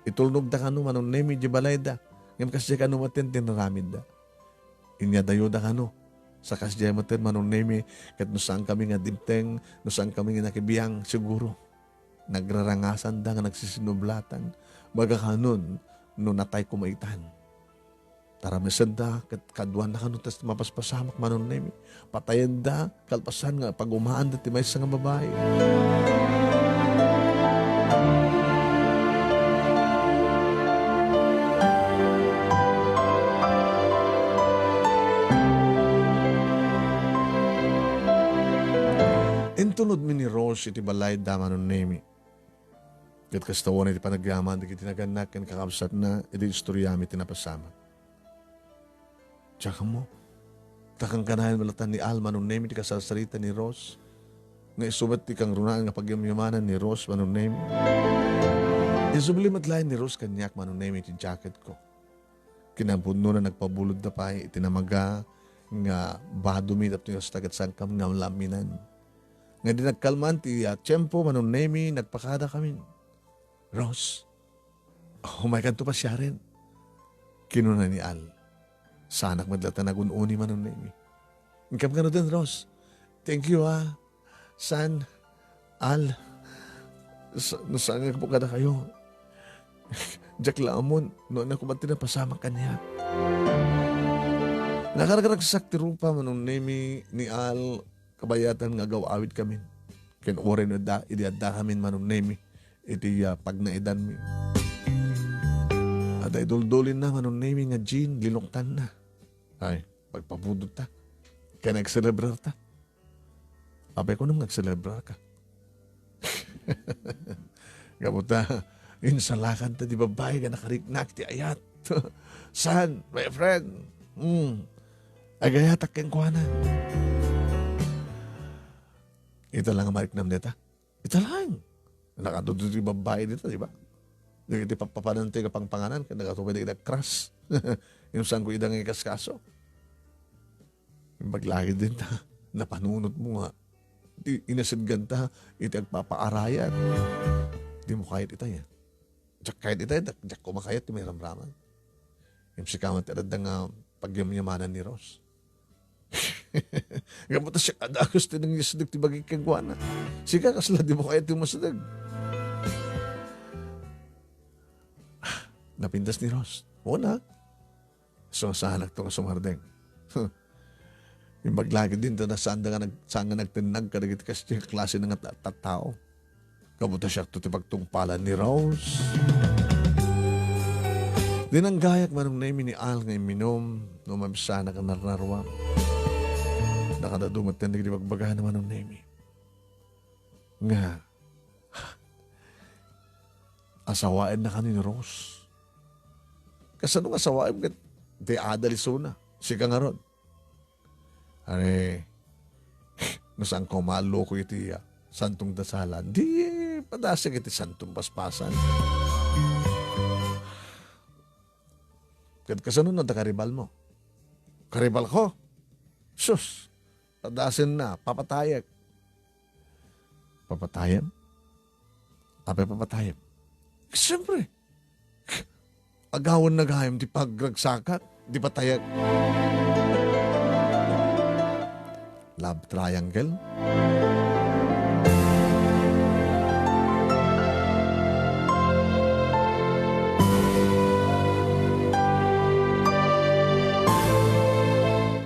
Itulnogda kano, Manong Nemi, idiay balayda. Ngem kasdiay kano met ti inaramidda. Inyadayoda kano. Sa kasdiay met, Manong Nemi, ket no saankami nga dimteng, no saankami nga nakibiang, siguro, nagrarangasanda nga nagsisinublatan. Baga kanon no natay koma itan. Taramesenda ket kaduana kano ta mapaspasamak, Manong Nemi. Patayenda kalpasan nga pagumaanda ti maysa nga babai. Intunodmi ni Rose iti balayda, Manong Nemi. Ket kasta wen iti panagyaman dagiti nagannak ken kakabsatna idi istoriami ti napasamak. Diak ammo, ta kankanayon met latta ni Al, Manong Nemi, ti kasarsarita ni Rose, nga isu met ti kangrunaan nga pagyamyamanan ni Rose, Manong Nemi. Insubli met laeng ni Rose kaniak, Manong Nemi, ti jacketko. Kinapudnona, nagpabulodda pay iti namaga nga badomi tapno kasta ket saankami nga laminan. Nga idi nagkalman ti, ah, tiempo, Manong Nemi, nagpakadakamin. "Rose, umaykanto pasiaren," kinuna ni Al. Saanak met latta nagun-uni, Manong Nemi. "Inkam ngaruden, Rose. Thank you, ah. San, Al, sa-, no saan nga agpukada kayo, diak la ammon no ania koma ti napasamak kaniak." Nakarkaragsak ti rupa, Manong Nemi, ni Al, kabayatan nga agaw-awidkamin. Ken uray no adda, idi addakamin, Manong Nemi, iti, ah, pagnaedanmi. Adda iduldulinna, Manong Nemi, nga jean, linuktanna. Ay, pagpabudot ta. Ken agselebrarta. Apay, kunam nga agselebrarka. Gapu ta, insalakanta ti babbai nga nakariknak ti ayat. San, my friend? Hmm. Agayatak kenkuana. Ita la nga mariknam dita. Ita laeng. Nakadudo ti babbai dita, di ba? Dagiti pappapananto nga pangpanganan, ket nagatupa dagiti crush. Yung sangko ida nga ikaskaso. Imbag lagi dinta, napanunotmo nga. Di, inasidganta iti agpapaarayan. Dimo kayat itay, ah. Diak kayat itay, diak, diak koma kayat ti mairamraman. Ngem sika met ti adda nga pagyamyamanan ni Rose. Gapu ta siak a dagus ti nangisideg ti bagik kenkuana. Sika, kasla dimo kayat ti umasideg. Napintas ni Rose. Una, Isu nga saanakto nga sumardeng. Imbag lagi dinta, saanda nga nag-, saan nga nagtennag kadagiti kasdiay nga klase nga ta-, tattao. Gapu ta siakto ti pagtungpalan ni Rose. Dinanggayak, Manong Nemi, ni Al nga imminum, no mabsanak a narnarua. Nakadadu met dagiti bagbagana, Manong Nemi, nga asawaenna kano ni Rose. Kasano nga asawaem ket di adal isuna? Sika ngarud. Are, no saanko maalluko iti, ah, santong dasalan, di padasek iti santong paspasan. Ket kasano no adda karibalmo? Karibalko? Sus, padasenna, papatayek. Papatayem? Apay papatayem? Siyempre. Agawanna gayam ti pagragsakak, di patayek. Love triangle?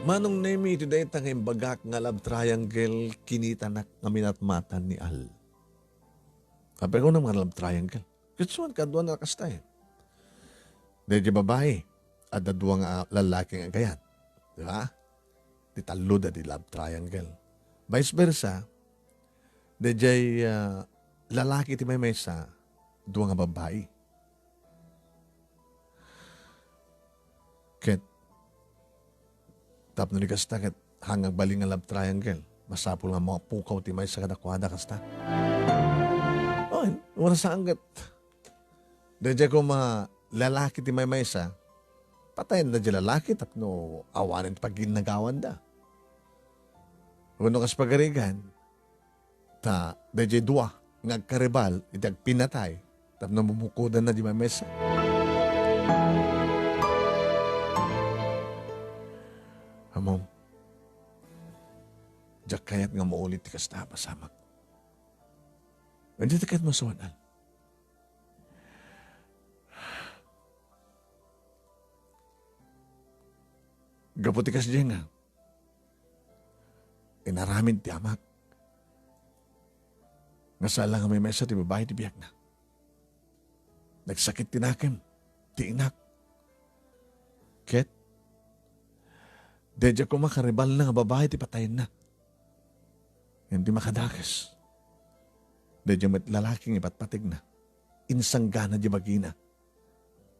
Manong Nemi, iti dayta nga imbagak nga love triangle, kinitanak nga minatmatan ni Al. Apay kunam nga love triangle? Ket saan kaduana a kasta, eh. Daydi babai, adda dua nga lallaki nga agayat. Di ba? Ti tallo da di love triangle. Vice versa, daydiay, ah, lalaki ti maymaysa, dua nga babbai. Ket tapno di kasta ket, haan nga agbalin nga love triangle, masapul nga mapukaw ti maysa kadakuada kasta. Oh, wala saan ket. Daydiay koma lalaki ti maymaysa, patayenna diay lalaki tapno awanen ti pagginnagawanda. Wenno kas pagarigan, ta daydiay dua nga agkaribal iti agpinatay tapno mabukkodanna diay maymaysa. Ammom, diak kayat nga mauli ti kasta a pasamak. Ania ti kayatmo a sawen, Al? Gapu ti kasdiay nga, inaramid ti amak nga saan la nga maymaysa ti babai ti biagna. Nagsakit ti nakem, ti inak. Ket daydiay koma karibalna nga babai ti patayenna. Ngem ti makadakes, daydiay met lalaki nga ipatpategna, insanggana diay bagina.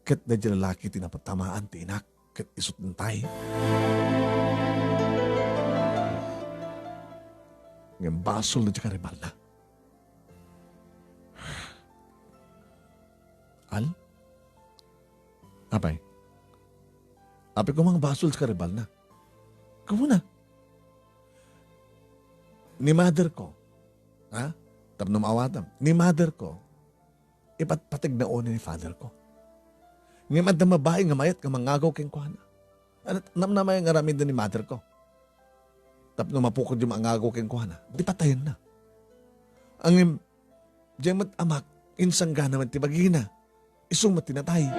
Ket daydiay lalaki ti napatamaan ti inak, ket isut' natay. Ngem basol daydiay karibalna. Al? Apay? Apay koma nga basol ti karibalna? Gapu na. Ni mother ko, ha? Tapno maawatam. Ni mother ko, ipatpategna unay ni father ko. Ngem adda babai nga mayat nga mangagaw kenkuana. Ano, namnama nga aramidda ni mother ko. Tapno mapukodyo nga mangagaw kenkuana, di patayenna. Ngem, diay met amak, insanggana met ti bagina. Isu met ti natay.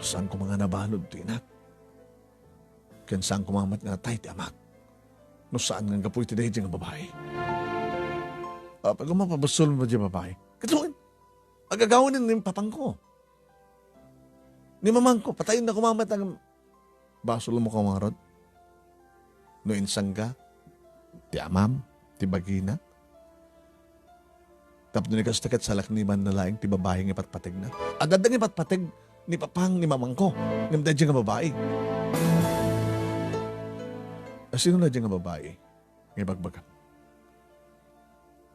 Saan koma nga nabalud ti inak? Ken saan koma met nga natay ti amak? No saan nga gapu iti daydiay nga babai. Apay koma pabasolmo diay babai? Ket wen, agagawanen ni papangko. Ni mamangko, patayenna koma met ang basolmo koma ngarud. No insangga, ti amam, ti bagina. Tapno ni kasta ket salaknibanna laeng ti babai nga ipatpategna. Adda nga ipatpateg ni papang ni mamangko, ngem daydiay nga babai. A, sino daydiay nga babai nga ibagbagam?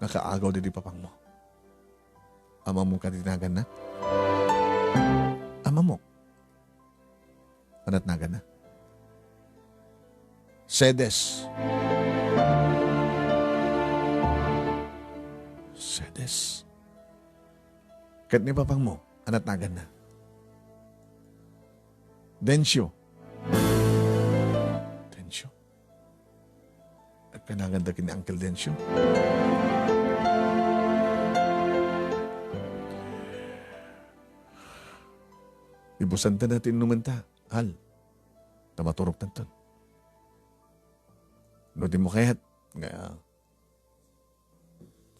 Nakaagaw daydi papangmo. Amamok kadi ti naganna? Amamok. Ania ti naganna? Sedes. Sedes. Ket ni papangmo, ania ti naganna? Densyo. Densyo. Agkanaganda ken ni Uncle Densyo. Ibusanta na ti innuman ta, Al. Ta maturogtanton. No di mo kayat, nga,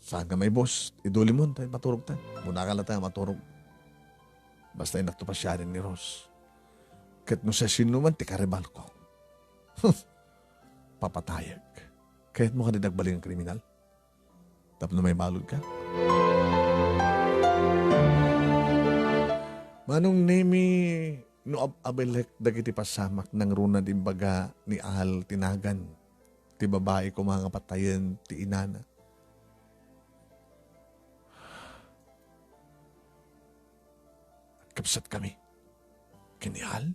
saan nga maibus, idulimon, ta maturogtan. Bunaka la ta maturog. Basta inakto pasiaren ni Rose. Ket no siasinoman ti karibal ko, papatayek. Kayatmo kadi nga agbalin nga kriminal? Tapno maibalud ka? Manong Nemi, no ab-abilek dagiti pasamak nangruna ti imbaga ni Al ti nagan, ti babai koma nga patayen ti inana. Agkabsat kami. Ken ni Al?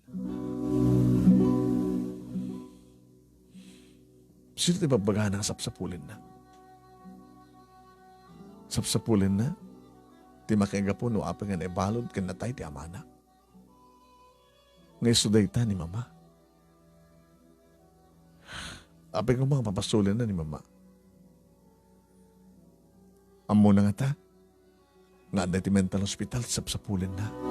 Sino ti bagbagana nga sapsapulenna? Sapsapulenna ti makaigapu no apay nga naibalud ken natay ti amana. Nga isu dayta ni Mama. Apay nga nga pabasolenna ni Mama? Ammona ngata nga adda iti mental hospital ti sapsapulenna.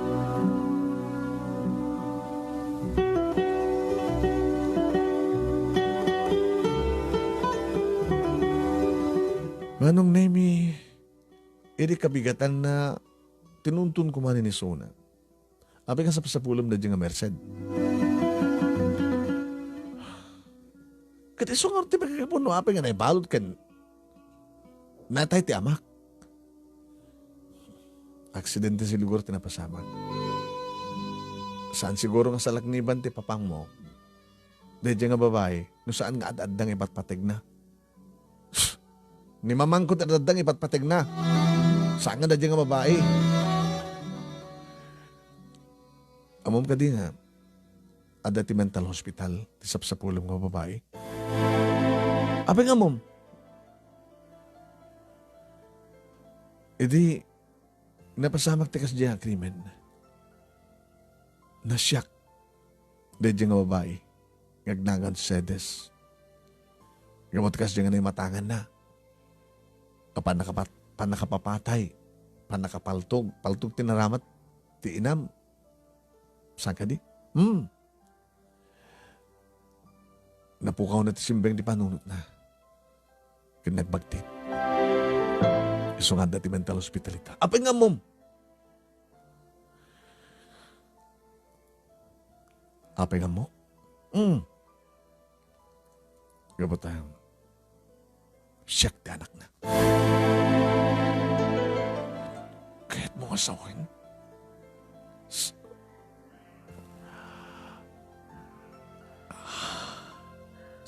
Manong Nemi, idi kabigatanna, tinuntun koma ni isuna. Apay nga sapsapulem daydiay nga merced? Ket isu ngarud ti makaigapu no apay nga naibalud ken natay ti amak. Aksidente siguro ti napasamak. Saan siguro nga salakniban ti papangmo daydiay nga babai no saan nga ad-adda nga ipatpategna. Ni mamangko ti ad-adda nga ipatpategna. Saan nga daydiay nga babai? Ammom kadi nga adda ti mental hospital ti sapsapulem nga babai? Apay nga ammom? Idi napasamak ti kasdiay a krimen, nasiak daydiay nga babai nga agnagan Cedes. Gapu ti kasdiay nga naimatanganna. A pannakapat-, pannakapapatay, pannakapaltog, paltog ti naramat ti inam. Saan kadi? Hmm. Napukawna ti simbeng ti panunotna. Ket nagbagtit. Isu nga adda ti mental hospital ita. Apay nga ammom? Apay nga ammok? Hmm. Gapu ta, siak ti anakna. Kayatmo nga sawen? S-,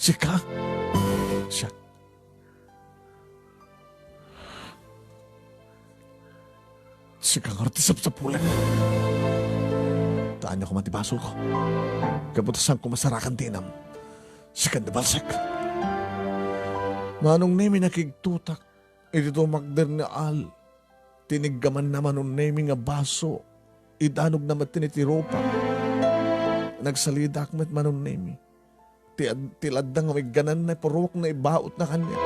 sika? Siak. Sika ngarud ti sapsapulek. Ta ania koma ti basolko? Gapu ta saanko masarakan ti inam. Sika ti nabalsek. Manong Nemi, nakigtotak iti tumakder ni Al. Tiniggamanna Manong Nemi nga baso. Idanogna met ti rupa. Nagsalidak met Manong Nemi. Ti ad-, ti ladda nga miggananna, purok na ibautna kaniak.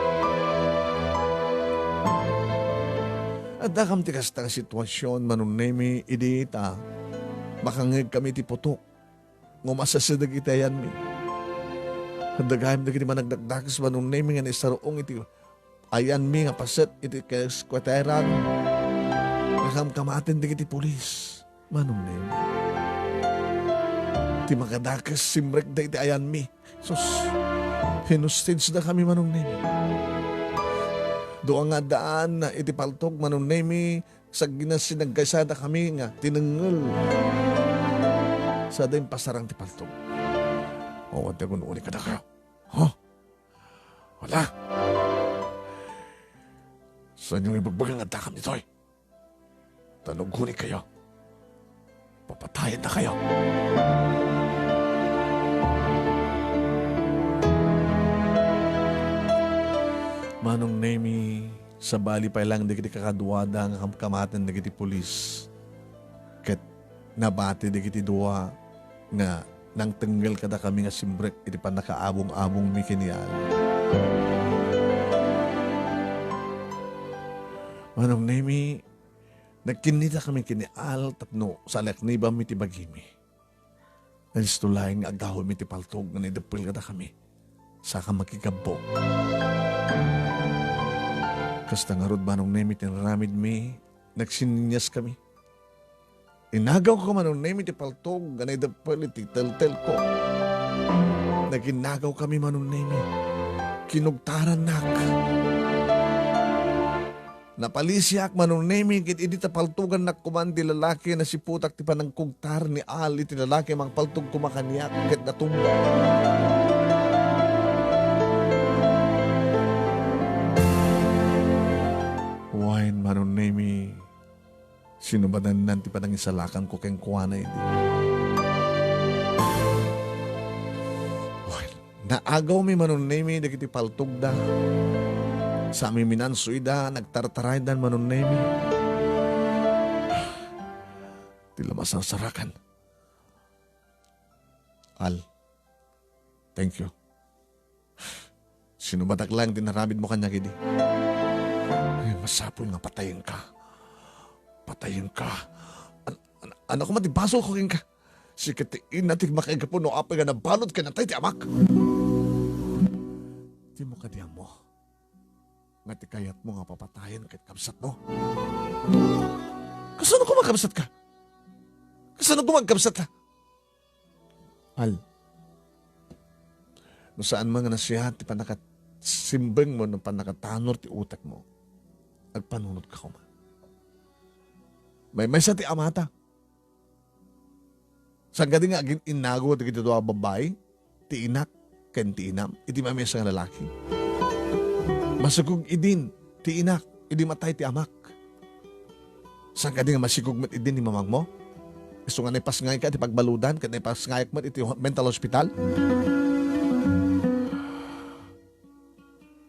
Addakam ti kasta nga situasion, Manong Nemi, idi ta makangngegkami ti putok nga umasasideg iti ayanmi. Adda gayam dagiti managdakdakes, Manong Nemi, nga naisarung iti ayanmi nga paset iti keskueteran. Nakamkamaten dagiti pulis, Manong Nemi. Ti makadakes, simrekda iti ayanmi. Sus, hinostage-dakami, Manong Nemi. Dua nga addaan iti paltog, Manong Nemi, sagina sinaggaysada kami nga tinengngel. Sada impasarang ti paltog. Awan ti agun-uni kadakayo. Ha? Wala. Saanyo nga ibagbaga nga addakam ditoy? Ta no aguni kayo, papatayenda kayo. Manong Nemi, sabali pay lang dagiti kakaduada nga kamkamaten dagiti pulis. Ket nabati dagiti dua nga nangtengngal kadakami nga simrek iti pannakaabong-abongmi ken ni Al. Manong Nemi, nagkinnitakami ken ni Al tapno salaknibammi ti bagimi. Nalisto laeng nga agawidmi ti paltog nga naideppel kadakami. Saka makigabbo. Kasta ngarud, Manong Nemi, ti inaramidmi, nagsinniaskami. Inagawko, Manong Nemi, ti paltog nga naideppel iti teltelko. Naginnagawkami, Manong Nemi. Kinugtarannak. Napalisiak, Manong Nemi, ket idi ta paltogannak koman ti lalaki, nasiputak ti panangkugtar ni Al iti lalaki a mangpaltog koma kaniak, ket natumba. Wen, Manong Nemi, sinubadannan ti panangisalakanko kenkuana idi. Wen, naagawmi, Manong Nemi, dagiti paltogda. Sa mi minanso ida, nagtartaraydan, Manong Nemi. Ti la masarsarakan. Al, thank you. Sinubadak lang ti naramidmo kaniak idi. Ay, masapul nga patayenka. Patayenka. An-, an-, ano koma ti basolko kenka? Sika ti ina ti makaigapu no apay nga nabalud ken natay ti amak. Dimo kadi ammo nga ti kayatmo nga papatayen ket kabsatmo? Kasano koma kabsatka? Kasano koma kabsatka? Al, no saan man nga nasiat ti pannakasimbengmo, no pannakatanor ti utekmo, agpanunotka koma. Maymaysa ti amata. Saan kadi nga agin-innago dagiti dua a babbai, ti inak ken ti inam, iti maymaysa nga lalaki? Masikog idin ti inak idi matay ti amak. Saan kadi nga masikog met idin ni mamangmo? Isu nga naipasngayka iti pagbaludan ket naipasngayak met iti mental hospital?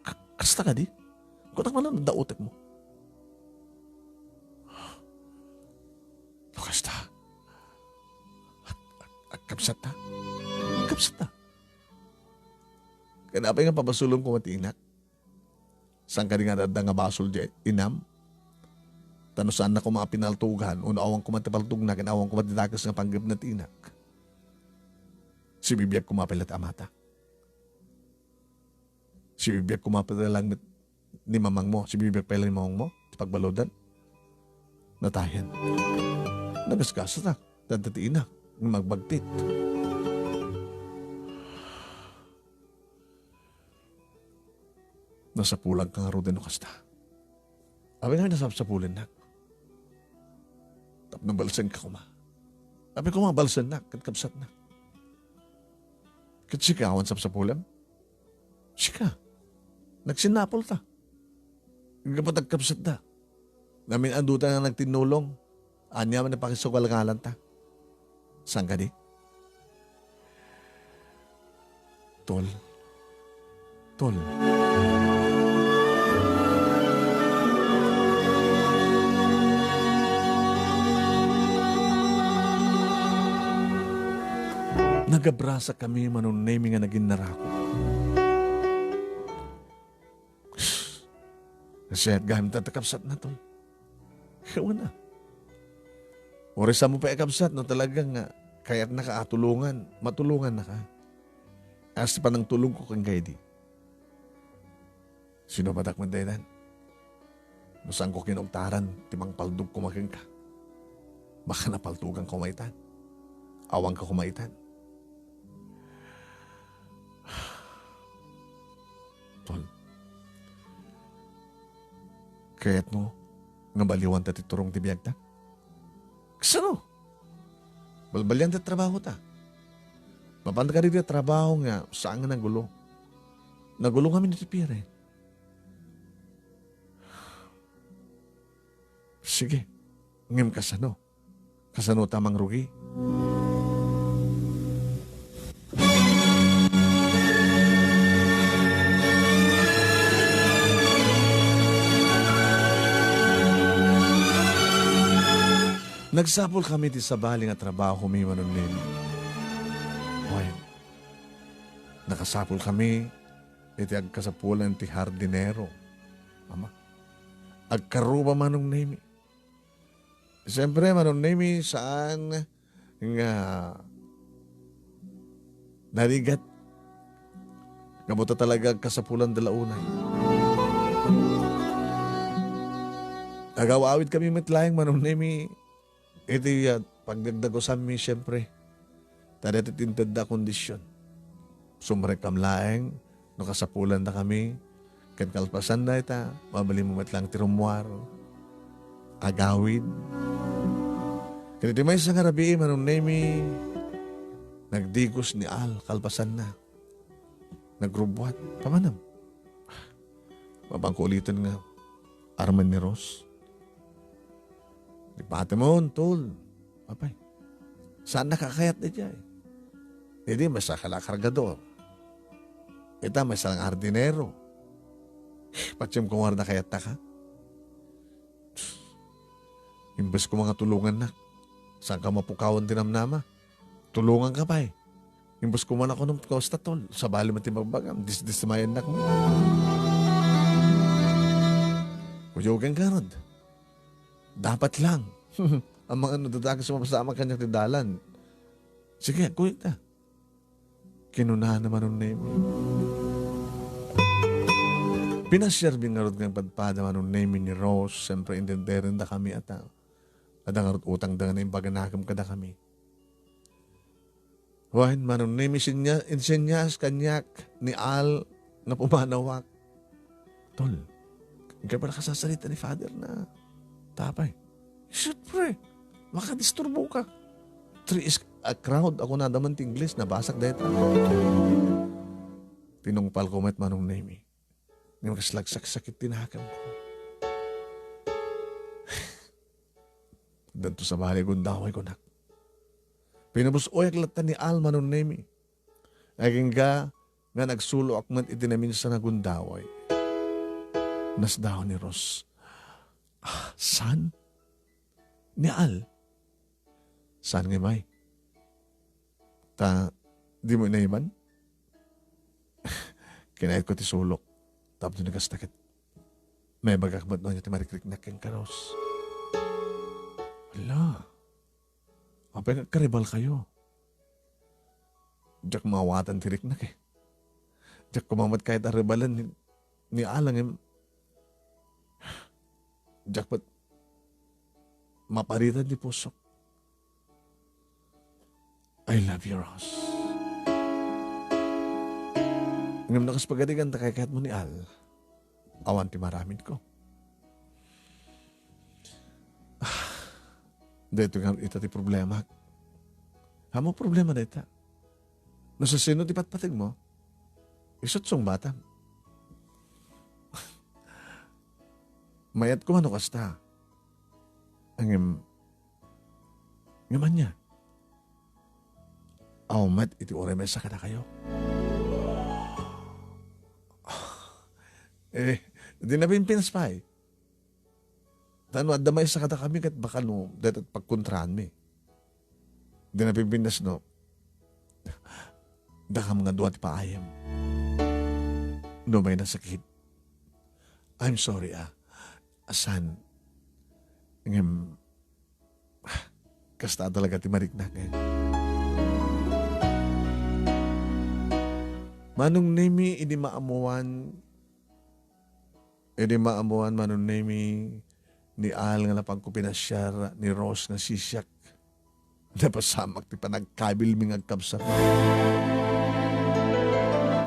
Ka-, kasta kadi? Kunak man adda utekmo. No kasta, ag-, ag-, agkabsatta. Agkabsatta. Ket apay nga pabasolem koma ti inak? Saan kadi nga adda nga basol diay inam? Ta no saanna koma a pinaltugan, wenno awan koma ti paltogna, ken awan koma ti dakes nga panggepna ti inak. Sibibiag koma pay la ti amata. Sibibiag koma pay la met ni mamangmo, sibibiag pay la ni mamangmo, ti pagbaludan. Natayen. Nagasgasatak, dagiti ina, nga magbagtit. Nasapulanka ngaruden no kasta. Apay nga nasapsapulennak? Tapno balsenka koma. Apay koma balsennak, ket kabsatnak. Ket sika, awan sapsapulem? Sika. Nagsinnapulta. Gapu ta agkabsatda. Namin-aduta nga nagtinnulong. Ania man a pakisugalgalanta. Saan kadi? Tol. Tol. Nagabrasakami, Manong Nemi, nga naginnarako. Nasayaat gamin ta, ta kabsatna, tol. Wen a. Uray, saanmo pay a kabsat no talaga nga kayatnaka a tulongan, matulongannaka. Kas ti panangtulongko kenka idi. Sinubatak met daytan. No saanko kinugtaran ti mangpaltog koma kenka. Baka napaltoganka koma itan. Awanka koma itan. Tol, kayatmo nga baliwanta ti turong ti biagta? Kasano? Balbalian ti trabahota. Mapan kadi ti trabaho nga saan nga nagulo. Nagulo ngamin iti piren. Sige. Ngem kasano? Kasano ta mangrugi? Nagsapulkami ti sabali nga trabahomi, Manong Nemi. Wen, nakasapulkami iti agkasapulan ti hardinero. Ama, agkaruba, Manong Nemi. Siyempre, Manong Nemi, saan nga narigat. Gapu ta talaga agkasapulan da la unay. Agaw-awidkami met laeng, Manong Nemi, iti, ah, pagdagdagusanmi, siyempre. Ta daytoy ti intedda a kondisyon. Sumrekam laeng no kasapulandakami, ken kalpasan dayta, mabalinmo met laeng ti rummuar, agawid. Ket iti maysa nga rabii, Manong Nemi, nagdigos ni Al kalpasanna. Nagrubbuat. Pamanam. Mapangko uliten nga armen ni Rose. Di patemon, tol. Apay. Saannaka a kayat daydiay. Idi, maysa ka la a kargador. Ita, maysa la nga hardinero. Patiem koma a kayattaka. Imbes koma nga tulongannak, saanka mapukawan ti namnama. Tulonganka pay. Imbes koma a kunam, kasta, tol, sabali met ti bagbagam, disdismayannak met. Kuyogen garud. Dapat lang. Amangan no dadakes a mapasamak kaniak ti dalan. Sige, agkuyogta. Kinunana, Manong Nemi. Pinasiarmi ngarud nga padpada, Manong Nemi, ni Rose. Siyempre, indenderendakami a tao. Adda ngarud utangda nga naimbag a nakemda kadakami. Wen, Manong Nemi, sinya-, insenyas kaniak ni Al nga pumanawak. Tol, inkay pay nakasasarita ni Father na tapay. Siyempre, makadisturboka. Three is a crowd, a kunada man ti Ingles, nabasak dayta. Tinungpalko met, Manong Nemi. Ngem kas nagsaksakit ti nakemko. Danto sabali gundaway, kunak. Pinubus-oyak latta ni Al, Manong Nemi. Agingga nga nagsuloak met iti naminsan a gundaway. Nasdaaw ni Rose. "Ah, saan? Ni Al?" "Saan ngay, May? Ta, dimo inayman?" Kinayatko ti sulok. Tapno ni kasta ket maibagak met no ania ti marikriknak kenka, Rose. Hala, apay nga agkaribal kayo? Diak maawatan ti riknak, eh. Diak koma met kayat a ribalen ni, ni Al, ngem diak met maparitan ti pusok. I love you, Rose. Ngem no kas pagarigan ta kaykayatmo ni Al, awan ti maaramidko. Ah, daytoy nga ita ti problema. Amo problema dayta. No sasino ti patpategmo, isut' sungbatam. Mayat koma no kasta. Ngem, ngem ania? Awan met iti uray maysa kadakayo. Eh, di napimpinas pay. Ta no adda maysa kadakami ket baka no dayta pagkontraanmi. Di napimpinas no dakam nga dua ti paayem. No may nasakit. I'm sorry, ah. Asan? Ngem, kasta talaga ti mariknak, eh. Manong Nemi, idi maammoan, idi maammoan, Manong Nemi, ni Al nga napanko pinasiar ni Rose nga sisiak. Napasamak ti panagkabilmi nga agkabsat.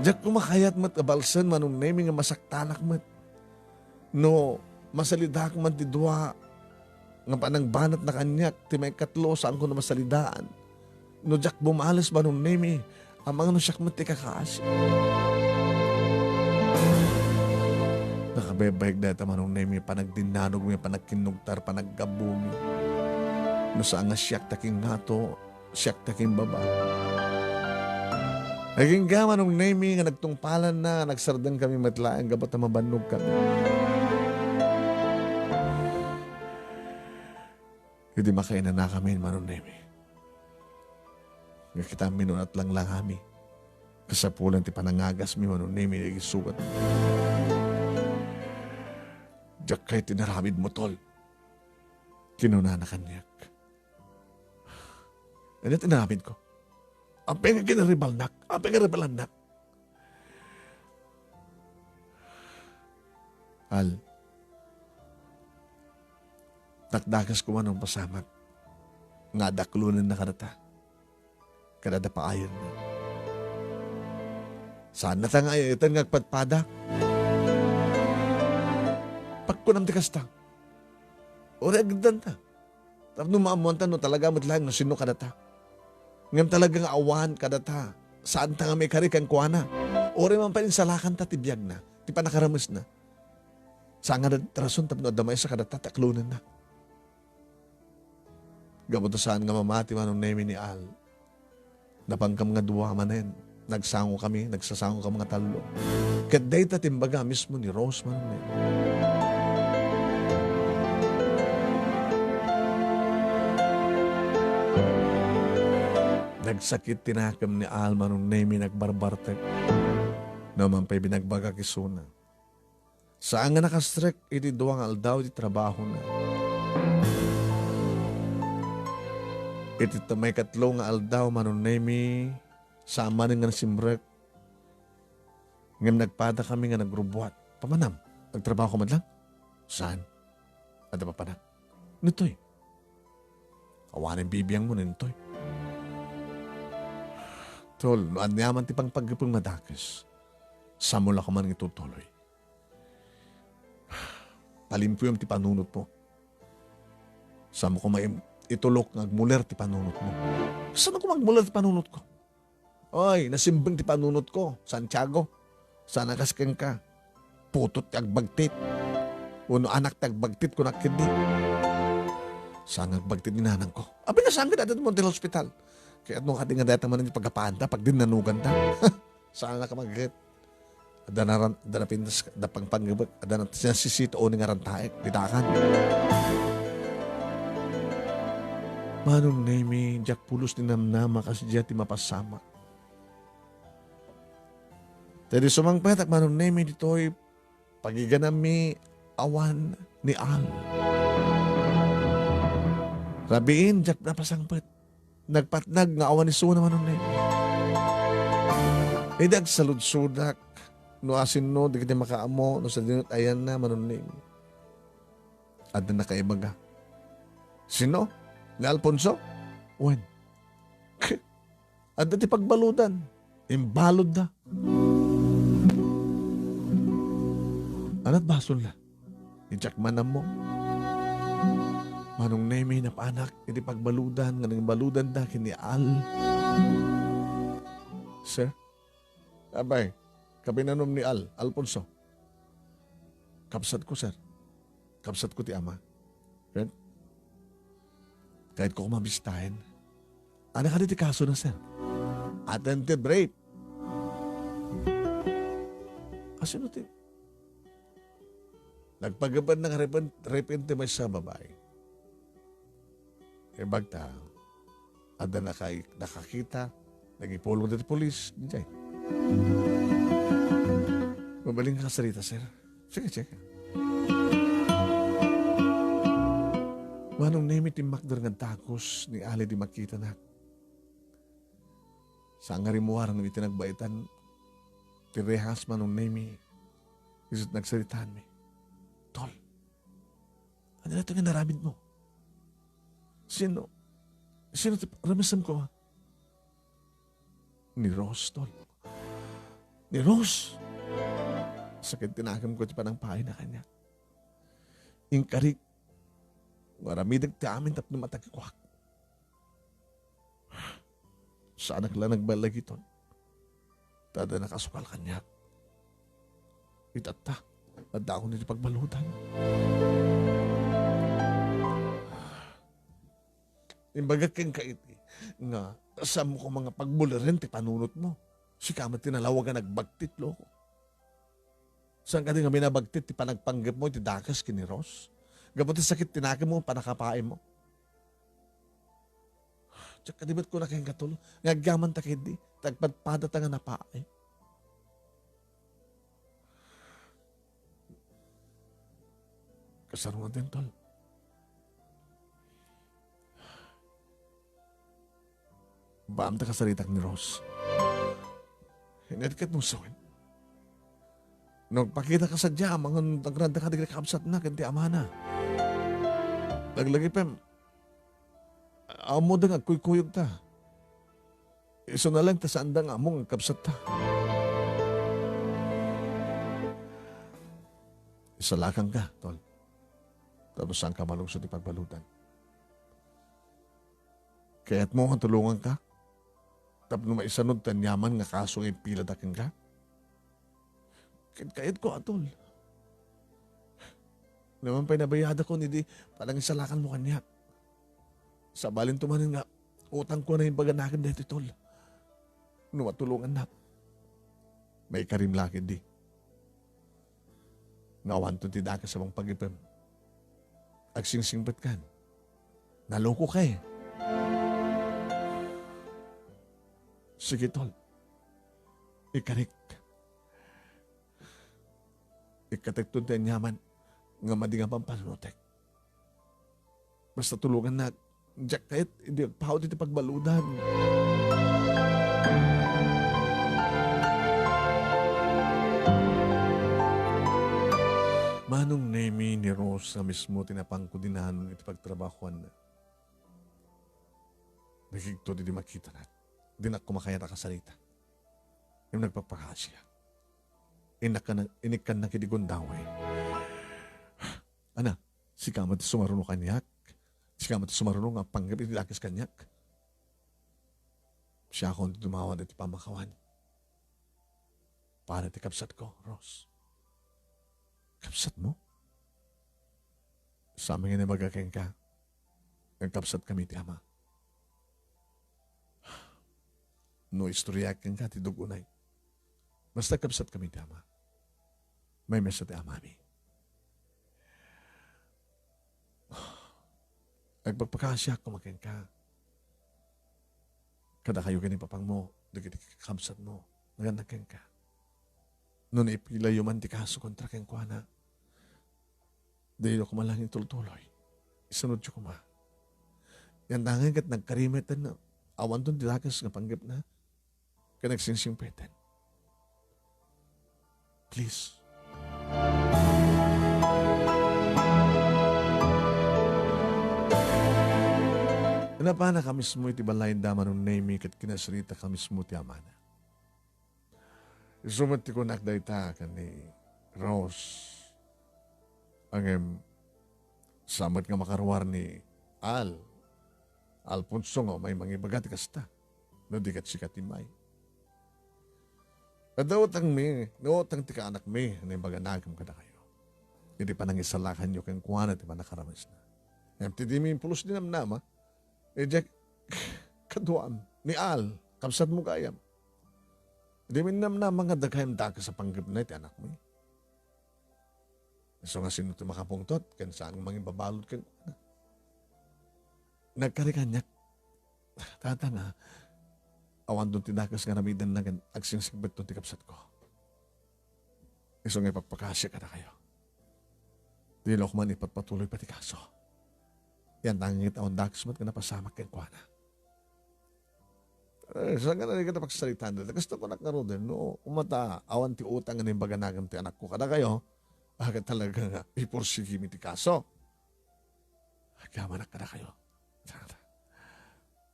Diak koma kayat met a balsen, Manong Nemi, nga masaktanak met. No masalidaak man ti dua nga panangbanatna kaniak, ti maikatlo, saanko a masalidaan. No diak bumales, Manong Nemi, amangan no siak met ti kakaasi. Nakabaybayag dayta, Manong Nemi, panagdinnanogmi, panagkinnugtar, panaggabbumi. No saan nga siak ti kingngato, siak ti kimbaba. Agingga, Manong Nemi, nga nagtungpalanna, nga nagsardengkami met laeng gapu ta mabannogkami. Idi makainanakamin, Manong Nemi, nga kitammi no naglanglangami, kasapulan ti panangagasmi, Manong Nemi, dagiti sugat. "Diak kayat ti inaramidmo, tol," kinunana kaniak. Ania ti inaramidko? Apay nga kinaribalnak? Apay nga ribalannak? Al, dakdakes koma no mapasamak nga adaklonenna kadata. Kada da paayenna. Saannata nga ay-ayaten nga agpadpada. Pagkunam ti kasta. Uray agdanta. Tapno maammoanta no talaga met laeng no sinno kadata. Ngem talaga nga awan kadata. Saanta nga maikari kenkuana. Uray man pay insalakanta ti biagna, ti pannakaramesna. Saan nga rason tapno adda maysa kadata ti aklonenna. Gapu ta saan nga mamati, Manong Nemi, ni Al. Napankam nga dua manen. Nagsangokami, nagsasangokam nga tallo. Ket dayta ti imbaga mismo ni Rose, Manong Nemi. Nagsakit ti nakem ni Al, Manong Nemi, nagbarbartek. No man pay binagbagak isuna. Saan nga nakastrek iti dua nga aldaw ti trabahona. Iti ta-, maikatlo nga aldaw, Manong Nemi, saan manen nga nasimrek. Ngem nagpadakami nga nagrubuat. Pamanam, nagtrabaho ka man lang? Saan? Adda papanak? Nitoy. Awanen bibiangmo nitoy. Tol, no aniaman ti pangpaggepeng madakes, saanmo la koma nga itutuloy. Palimpuyem ti panunotmo. Saanmo koma im-, itulok nga agmuler ti panunotmo. Saanmo koma agmuler ti panunotko? Oy, nasimbeng ti panunotko, Santiago. Saan a kas kenka? Putot ti agbagtit. Wenno anak ti agbagtit, kunak ketdi. Saan nga agbagtit ni nanangko? Apay nga saan nga adda ti Montiel Hospital? Kayatmo kadi nga dayta manen ti paggapaanta, pagdinnanoganta. Saan a ka magget. Adda naran-, adda napintas, adda pangpangebek, adda nat-, nasisito ni nga rantaek, ditakan. Manong Nemi, diak pulos ti namnama kas dia ti mapasamak. Ta idi sumangpetak, Manong Nemi, ditoy pagiganammi awan ni Al. Rabiin, diak napasangpet. Nagpatnag nga awan isuna, Manong Nemi. Idi agsaludsodak, no asinno, dagiti makaammo, no sadino ti ayanna, Manong Nemi. Adda nakaibaga. Sino? Ni Alfonso? Wen. Adda ti pagbaludan. Imbaludda. Ania ti basolna? Diak man ammo. Manong Nemi, napanak iti pagbaludan nga nangbaludanda ken ni Al. Sir? Apay, kapinanom ni Al, Alfonso? Kabsatko, sir. Kabsatko ti ama. Ken? Kayatko koma bistaen. Ania kadi ti kasona, sir? Attempted rape. Asino ti? Nagpagepeng nga rape-, rape-en ti maysa a babai. Ibagta, adda nakai-, nakakita, nagipulong dagiti pulis, diay. Mabalin nga kasarita, sir. Sige, sige. Manong Nemi, timmakder nga dagus ni Al idi makitanak. Saan nga rimmuar no iti nagbaitan ti rehas, Manong Nemi, isu ti nagsaritaanmi. Tol, ania daytoy nga inaramidmo? Sino? Sino ti ramisemko? Ni Rose, tol. Ni Rose! Sakit ti nakemko iti panangpaayna kaniak. Inkarik nga aramidek ti amin tapno matagikuak. Saanak la nagbalbaligiton. Ta adda nakasukal kaniak. Itatta, addaakon iti pagbaludan. Imbagak kenka iti, nga saanmo koma nga pagbuliren ti panunotmo. Sika met ti nalawa nga nagbagtit, loko. Saan kadi nga binabagtit ti panagpanggepmo iti dakes ken ni Rose? Gapu ti sakit ti nakemmo, panakapaaymo. Diak kadi met kuna kenka, tol, nga agyamanta ketdi, ta agpadpadata nga napaay. Kasano ngaden, tol? Baam ta kasaritak ni Rose. Inet ket musuin. No agpakitaka sadiay, amangan nagranda kadagiti kabsatna ken ti amana. Laglagipen, ammoda nga agkuykuyogta. Isuna laeng ta saanda nga ammo nga kabsatta. Isalakanka, tol. Tapno saanka malungsot iti pagbaludan. Kayatmo nga tulonganka tapno maisanod ti aniaman nga kaso nga impilada kenka? Ket kayatko a, tol. Naman pay nabayadakon idi panangisalakanmo kaniak. Sabalinto manen nga utangko a naimbaganakem daytoy, tol. No matulongannak, maikarim la ketdi. Nga awanto ti dakes a mangpagipem. Agsingsingpetkan. Nalokoka, eh. Sige, tol. Ikarik. Ikkatekton ti aniaman nga madi nga pampanunotek. Basta tulongannak, diak kayat idi agpaut iti pagbaludan. Manong Nemi, ni Rose a mismo ti napangko dinanon iti pagtrabahoanna. Nakigtot idi makitanak. Dinak koma kayat a kasarita. Ngem nagpakpakasiak. Innak-, inikkannak iti gundaway. Ana, sika met ti sumaruno kaniak? Sika met ti sumaruno nga agpanggep iti dakes kaniak? Siakon ti dumawan iti pamakawan. Para ti kabsatko, Rose. Kabsatmo? Saan nga ibaga kenka nga kabsatkami ti ama? no istoryaak kenka ti dug-unay. Basta kabsatkami ti Ama. Maymesa ti Amami. Agpakpakaasiak koma kenka. Kadakayo ken ni papangmo, dagiti kakabsatmo, nagannak kenka. No naipilayo man ti kaso kontra kenkuana, diyo koma laeng itultuloy. Isunodyo koma. Yan dangan ket nagkarimeten, awanton ti dakes nga panggepna, ken nagsingsingpeten. Please. Napana ka mismo iti balay da Manong Nemi ket kinasarita ka mismo ti amana. Isu met ti kunak dayta ken ni Rose. Ngem, sa met nga makaruar ni Al, Alfonso nga umay mangibaga ti kasta, no di ket sika ti may. Adda utangmi, nga utang ti kaanakmi, nga imbaganakem kadakayo. Iti panangisalakanyo kenkuana ti pannakaramesna. Ngem ti dimi impulos ti namnama, idiak kaduam, ni Al, kabsatmo gayam. Dimi namnama nga dagayam dakes a panggepna iti anakmi. Isu nga sino ti makapungtot, ken saan nga mangibabalud kenkuana. Nagkari kaniak, tata nga, awanton ti dakes nga aramidenna ken agsingsingpetton ti kabsatko. Isu nga ipakpakasiak kadakayo. Dilo koma ipatpatuloy pay ti kaso. Yan, nangngit awan dakes met nga napasamak kenkuana. Eh, saan nga narigat a pagsaritaan dita? Kasta kunak ngaruden, no, umata, awan ti utang nga imbaganakem ti anakko kadakayo, aga talaga nga ipursigimi ti kaso. Agyamanak kadakayo.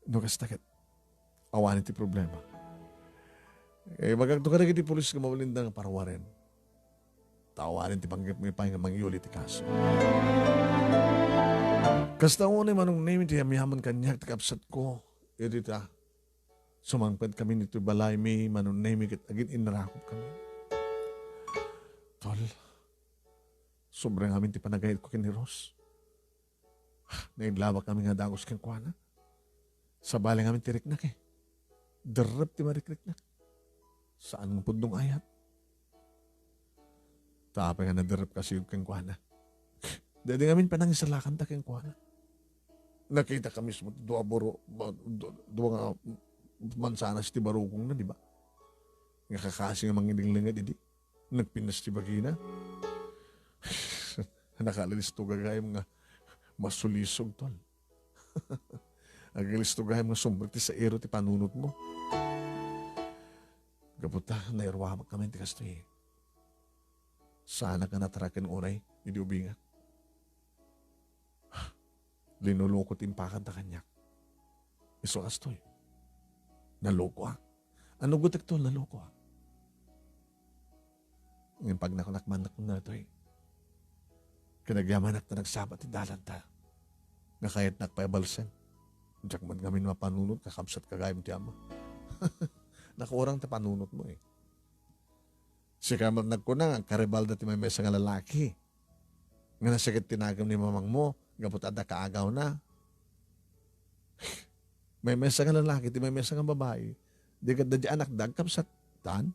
No kasta ket, awanen ti problema. Eh, ibagakto kadagiti pulis nga mabalinda nga paruaren. Ta awanen ti panggepmi pay nga mangyuli ti kaso. Kasta unay Manong Nemi ti yamyaman kaniak ti kabsatko. Iti ta, sumangpet kami ditoy balaymi, Manong Nemi, ket agin-innarakop kami. Tol, sobra ngamin ti panagayatko ken ni Rose. Naidlawak kami nga dagus kenkuana. Sabali ngamin ti riknak, eh. Derrep ti marikriknak. Saan nga pudno nga ayat. Ta apay nga naderrep kasi kenkuana. Daydi ngamin panangisalakanta kenkuana. Nakita ka mismo, dua buro, ba, du-, dua nga mansanas ti barukongna, di ba? Nga kakasi nga mangilinglinged idi. Nagpinas ti bagina. Nakalisto gagayem nga masulisog, tol. Agalisto gayam nga sumrek ti sairo ti panunotmo. Gapu ta, nairuamak ngamin ti kastoy. Saanak nga nataraken unay idi ubingak. Linuloko ti impakanta kaniak. Isu kastoy. Nalokoak. Ano gutek to, nalokoak. Ngem pagnakonak man nakon daytoy, kinagyamanak ta nagsaba ti dalanta nga kayatnak pay a balsen. Diak man ngamin mapanunot, kakabsat gagayem ti ama. Nakurang ti panunotmo, eh. Sika met nagkuna nga agkaribalda ti maymaysa nga lalaki nga nasakit ti nagem ni mamangmo gapu ta adda kaagawna. Maymaysa nga lalaki ti maymaysa nga babai. Di ket daydi anakda agkabsat. Tan?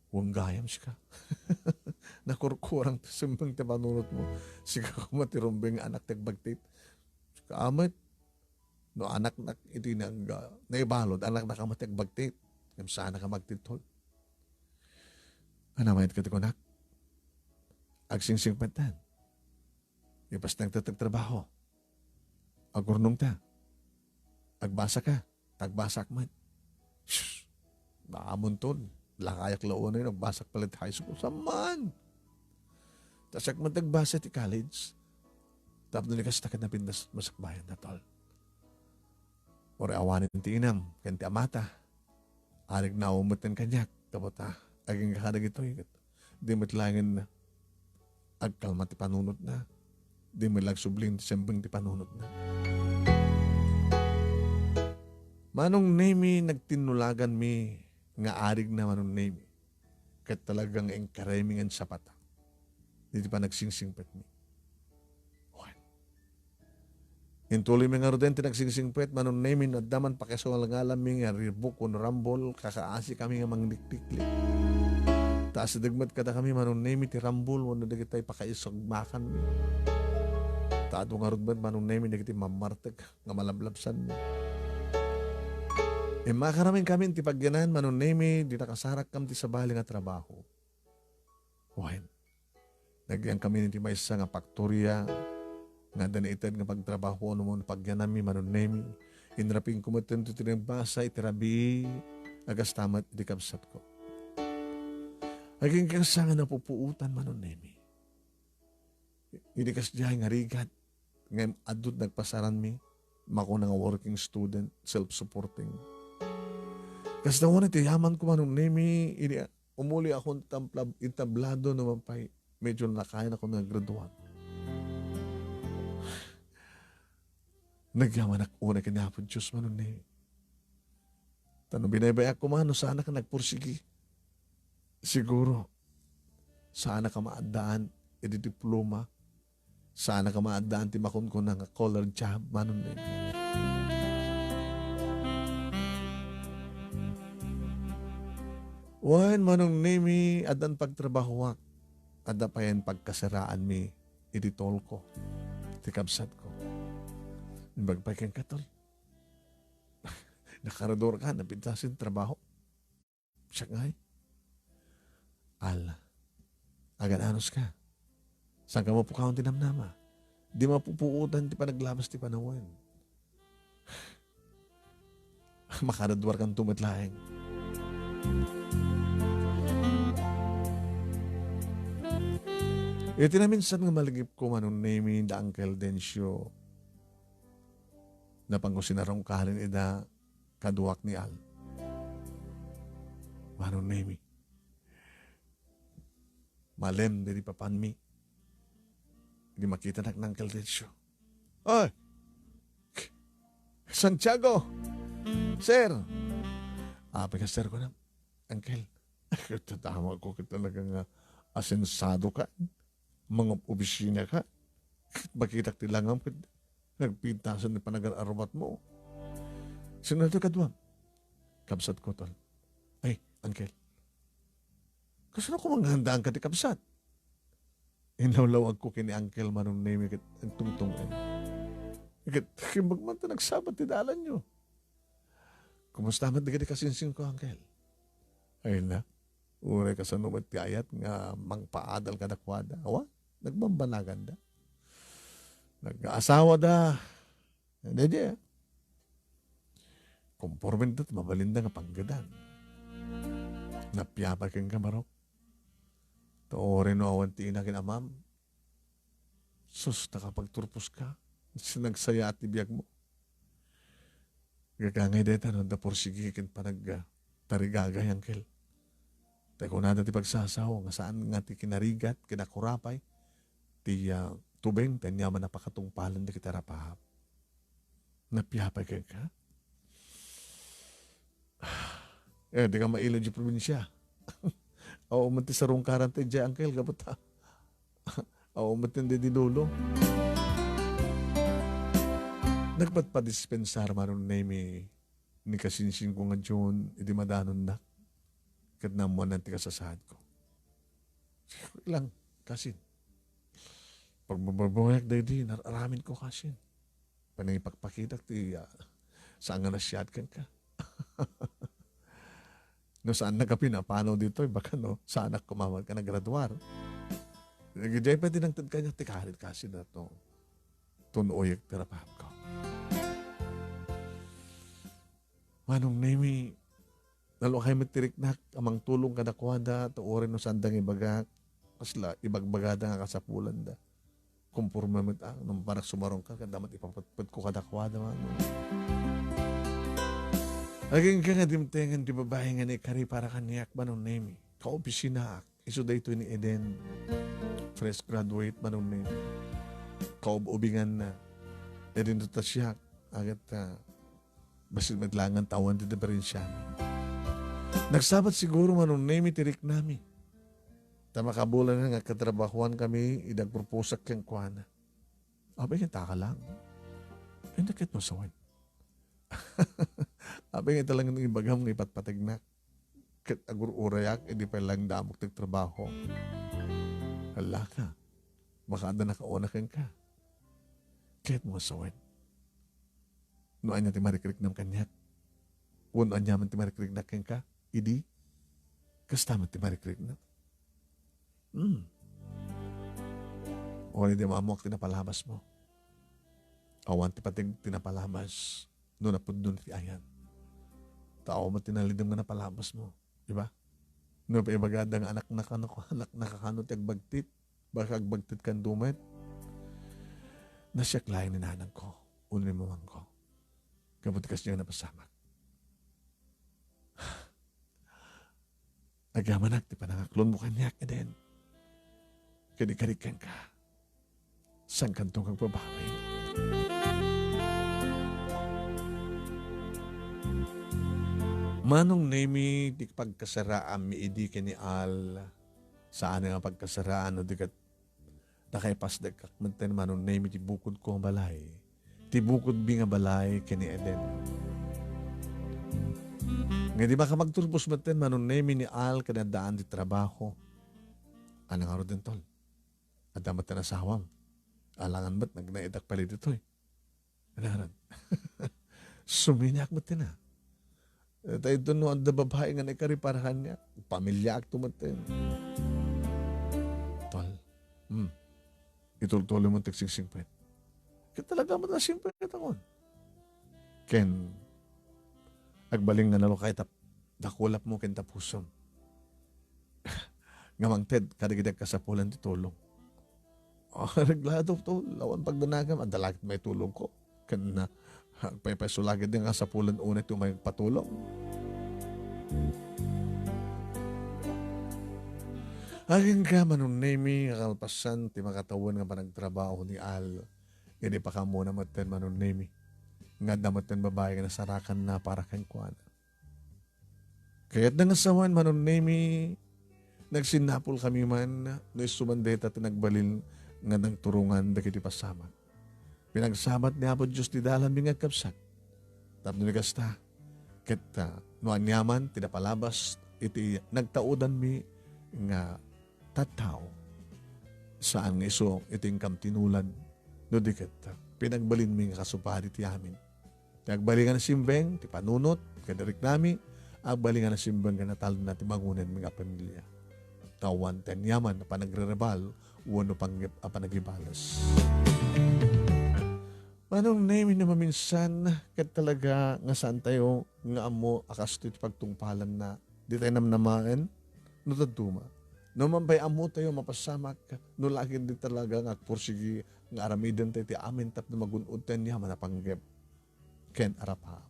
Wen gayam sika. Nakurkurang ti sembeng ti panunotmo. Sika koma ti rumbeng nga anak ti agbagtit. Sika met. No anaknak iti nag-, naibalud, anaknak a met ti agbagtit. Ngem saanak a magtitol. Ania met ti kunak? Agsingsingpet ta. Ipastengta ti agtrabaho. Agurnongta. Agbasaka. Ta agbasak met. Shh! Baka amonton. Lakayak la unay no agbasak pay la ti high school. Saan man? Ta siak met ti agbasa ti college. Tapno ni kasta ket napintas masakbayan, tol. Uray awanen ti inam ken ti amata. Arigna met kaniak, tapno ta, agingga kadagitoy ket di met laengen agkalma ti panunotna. Di met la agsubli ti sembeng ti panunotna. Manong Nemi, nagtinnulaganmi nga arigna, Manong Nemi. Ket talaga nga inkaraymi nga insapatak iti panagsingsingpetmi. Wen, Intuloymi ngaruden ti nagsingsingpet, Manong Nemi, no adda man pakisungalngalanmi nga ribok wenno rambol, kakaasikami nga manglikliklik. Ta asideg met kadakami, Manong Nemi, ti rambol wenno dagiti pakaisugmakanmi. Ta adu ngarud met, Manong Nemi, dagiti mammartek nga malablabsanmi. Immakaramin ti pagyanan, Manong Nemi, dita kasarakkami ti sabali nga trabaho. Wen, nagyankami iti maysa nga faktoria nga adda naited nga pagtrabahoan wenno pagyananmi, Manong Nemi. Inrapingko met ditoy ti nagbasa iti rabii a kasta met iti kabsatko. Agingga sa nga napupuotan, Manong Nemi. Idi kasdiay nga rigat, ngem adu ti nagpasaranmi, makuna nga working student, self-supporting. Kasta wen ti yamanko, Manong Nemi, idi umulio ako iti tabla-, iti tablado no man pay, medyo nakayan ako nga graduate. Nagyamanak unay ken ni Apo Dios, Manong Nemi. Ta no binaybay-ak koma no saanak a nagpursigi, siguro, saanak a maaddaan iti diploma, saanak a maaddaan ti makunkuna nga color job, Manong Nemi. Wen, Manong Nemi, addan pagtrabahoak, adda payen pagkasaraanmi iti tolko, ti kabsatko. Imbag pay kenka, tol. Nakarador ka, napintas ti trabaho. Siak ngay. Al, agan-anos ka. Saan ka mapukawan ti namnama? Di mapupuotan ti panaglabas ti panawen. Makaraduar kanto met laeng. Iti naminsan nga malagipko, Manong Nemi, da Uncle Dencio, napanko sinarungkarin ida kaduak ni Al. Manong Nemi. Malem diri papanmi. Di makitanak ni Uncle Dencio. Oy! Santiago! Sir! Apay ka, sir, ko na. Uncle. Tadamagko ket talaga nga asensado ka. Mangub-obisina ka. Ket makitak ti langam ket nagpintasan ti panagar-arumatmo. Sino ti kaduam? Kabsatko, tol. Ay, Uncle. Kasano koma nga handaan ka ti kabsat? Inlawlawagko ken ni Uncle Manong Nemi ket agtungtong-en. Ket, kimbag man ta nagsabat ti dalanyo. Kumusta met dagiti kasingsingko, Uncle? Ay na, uray kasano met ti ayat nga mangpaadal kadakuada. Awa, nagbambanaganda. Nag-aasawada. Daydiay, ah. Kompormenda ti mabalinda nga panggedan. Napiapay kenka, Barok. Ta uray no awan ti ina ken amam, sus, nakapagturpos ka. Sinagsayaat ti biagmo. Gagangay dayta no adda pursigi ken panag-, ah, tarigagay, Uncle. Ta kunada ti pagsasao nga saan nga ti kinarigat, kinakurapay, ti, ah, tubeng, ti aniaman a pakatungpalen dagiti arapahap. Napiapay kenka? Eh, di ka mailo di probinsia. Aw, man ti sarungkaran ti diay, Uncle, gapu ta. Aw, met ti di lolo. Nagpadpadispensar Manong Nemi ni kasingsingko nga John idi madanonnak. Ket naammoanna ti kasasaadko. Ilang, kasin. Pagbababoyak daydi, nar-araminko kasin. Panangipakpakitak ti, ah, saan nga nasiat kenka. No saannak a pinapanaw ditoy, baka no, saanak koma met nga nagraduar. Dagiti pay ti nangted kaniak ti karit kasin a to. Tun-oyek ti rapahapko. Manong Nemi, nalukay met ti riknak a mangtulong kadakuada, ta uray no saanda nga ibagak, kasla ibagbagada nga kasapulanda. Komporme met a, no mapanak sumarungkar, kanda met ipapatpatko kadakuada, Manong. Agingga nga dimtengen ti babai nga naikari para kaniak, Manong Nemi. Kaopisinaak. Isu daytoy ni Eden. Fresh graduate, Manong Nemi. Kaub-ubinganna. Eden to ta siak. Agat, ah, bassit met laeng ta awan ti diferensiami. Nagsabat siguro, Manong Nemi, ti riknami. Ta makabulan nga agkatrabahoan kami, idi agproposak kenkuana. Apay ket taka lang. Ay, naket mo sawen. Apay nga ita lang ibagam nga ipatpategnak. Ket agur-urayak, idi pay lang damok ti trabaho. Hala ka. Baka adda nakauna kenka. Ket mo sawen. No ania ti marikriknam kaniak. Wenno ania man ti marikriknak kenka. Idi, kasta met ti marikriknak. Hmm. O, di maammoak ti napalabas mo. Awan ti pateg ti napalabas no napudno ti ayat. Tao met ti nalidem nga napalabas mo. Di ba? No, paibagada nga anak na kano, anak na kakano ti agbagtit. Baka agbagtit kan dumet. Nasiak laeng ni nanang ko, wenno ni mamang ko. Gapu ti kasdiay nga napasamak. Agyamanak ti panangaklonmo kaniak, Eden. Ket ikarik kenka, saan kanto nga agbabawi. Manong Nemi, ti pagkasaraanmi idi ken ni Al, saan nga pagkasaraan no di ket nakaipasdekkak metten, Manong Nemi, ti bukodko nga balay. Ti bukodmi nga balay ken ni Eden. Nga di ba ka magturbos metten, Manong Nemi, ni Al ken addaan ti trabaho. Ania ngarud daytoy? Adda metten asawam. Alangan met nagnaedak pay ditoy. Ania ngarud? Suminiak metten a. Eh, ta ito no adda babai nga naikari para kaniak, pamiliaak to metten. Tol. Hmm. Itultuloy mo ti singsingpet. Ket talaga met a singpet akon. Ken, agbalin nga nalukay ta dakulapmo ken ta pusom. Nga mangted kadagiti agkasapulan ti tulong. Oh, reglado to, awan pagdanagam, adda la ket maitulongko. Ken na, agpaypayso la ket nga kasapulan unay ti umay agpatulong. Agingga, Manong Nemi, nga kalpasan ti makatawen nga panagtrabaho ni Al. Idi pakammona metten, Manong Nemi, nga adda metten babai nga nasarakanna para kenkuana. Kayatna nga sawen, Manong Nemi, nagsinnapolkami man no isu man dayta ti nagbalin nga nagturongan dagiti pasamak. Pinagsabat ni Apo Dios ti dalanmi nga agkabsat. Tapno ni kasta, ket, ah, no aniaman ti napalabas iti nagtaudanmi nga tattao, saan nga isu iti inkam tinulad, no di ket, ah, pinagbalinmi nga kasubali ti amin. Ti agbalin nga nasimbeng ti panunot ken riknami, agbalin nga nasimbeng nga natalna ti mangunenmi nga pamilia. Ta awan ti aniaman a panagrerebal wenno panggep a panagibales. Manong Nemi, no maminsan ket talaga nga saantayo nga ammo a kastoy ti pagtungpalanna, ditayo namnamaen no dadduma. No man pay ammotayo mapasamak, no la ket di talaga nga agpursigi nga aramidentayo ti amin tapno magun-od ti aniaman a panggep ken arapaap.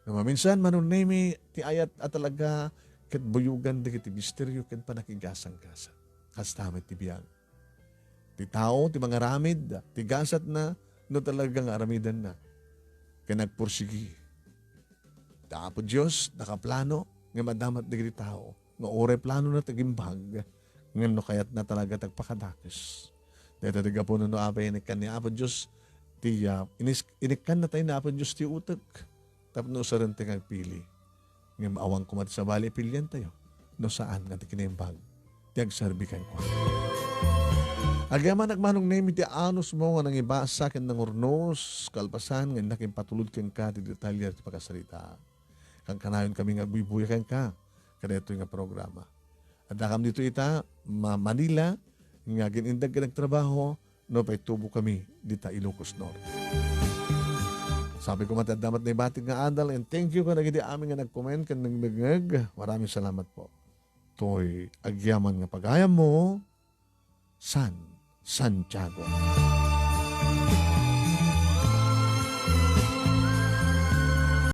No maminsan, Manong Nemi, ti ayat a talaga ket buyogan dagiti misterio ken panakigasanggasang. Kasta met ti biag. Ti tao ti mangaramid ti gasatna no talaga nga aramidenna ken nagpursigi. Ti Apo Dios nakaplano nga madamat dagiti tao nga uray planona ti agimbag, ngem no kayatna talaga ti agpakadakes. Dayta ti gapu no apay inikkan ni Apo Dios ti, ah, inis-, inikkannatayo ni Apo Dios ti utek tapno usaren ti nga agpili. Ngem awan koma ti sabali a pilientayo no saan nga ti kinaimbag ti agserbi kenkuana. Agyamanak, Manong Nemi, ti anusmo nga nangibasa ken nangurnos, kalpasan nga innak impatulod kenka ti detalye ti pakasarita. Kankanayon kami nga agbuybuya kenka kadaytoy nga programa. Addakam ditoy ita, Ma-, Manila, nga agin-indag ken agtrabaho, no pay tubo kami dita Ilocos Norte. Sabi ko met, adda met naibatik nga adal, and thank you kadagiti amin nga nag-comment ken nagmengngeg. Maraming salamat po. Toy agyaman nga pagayammo, San Santiago.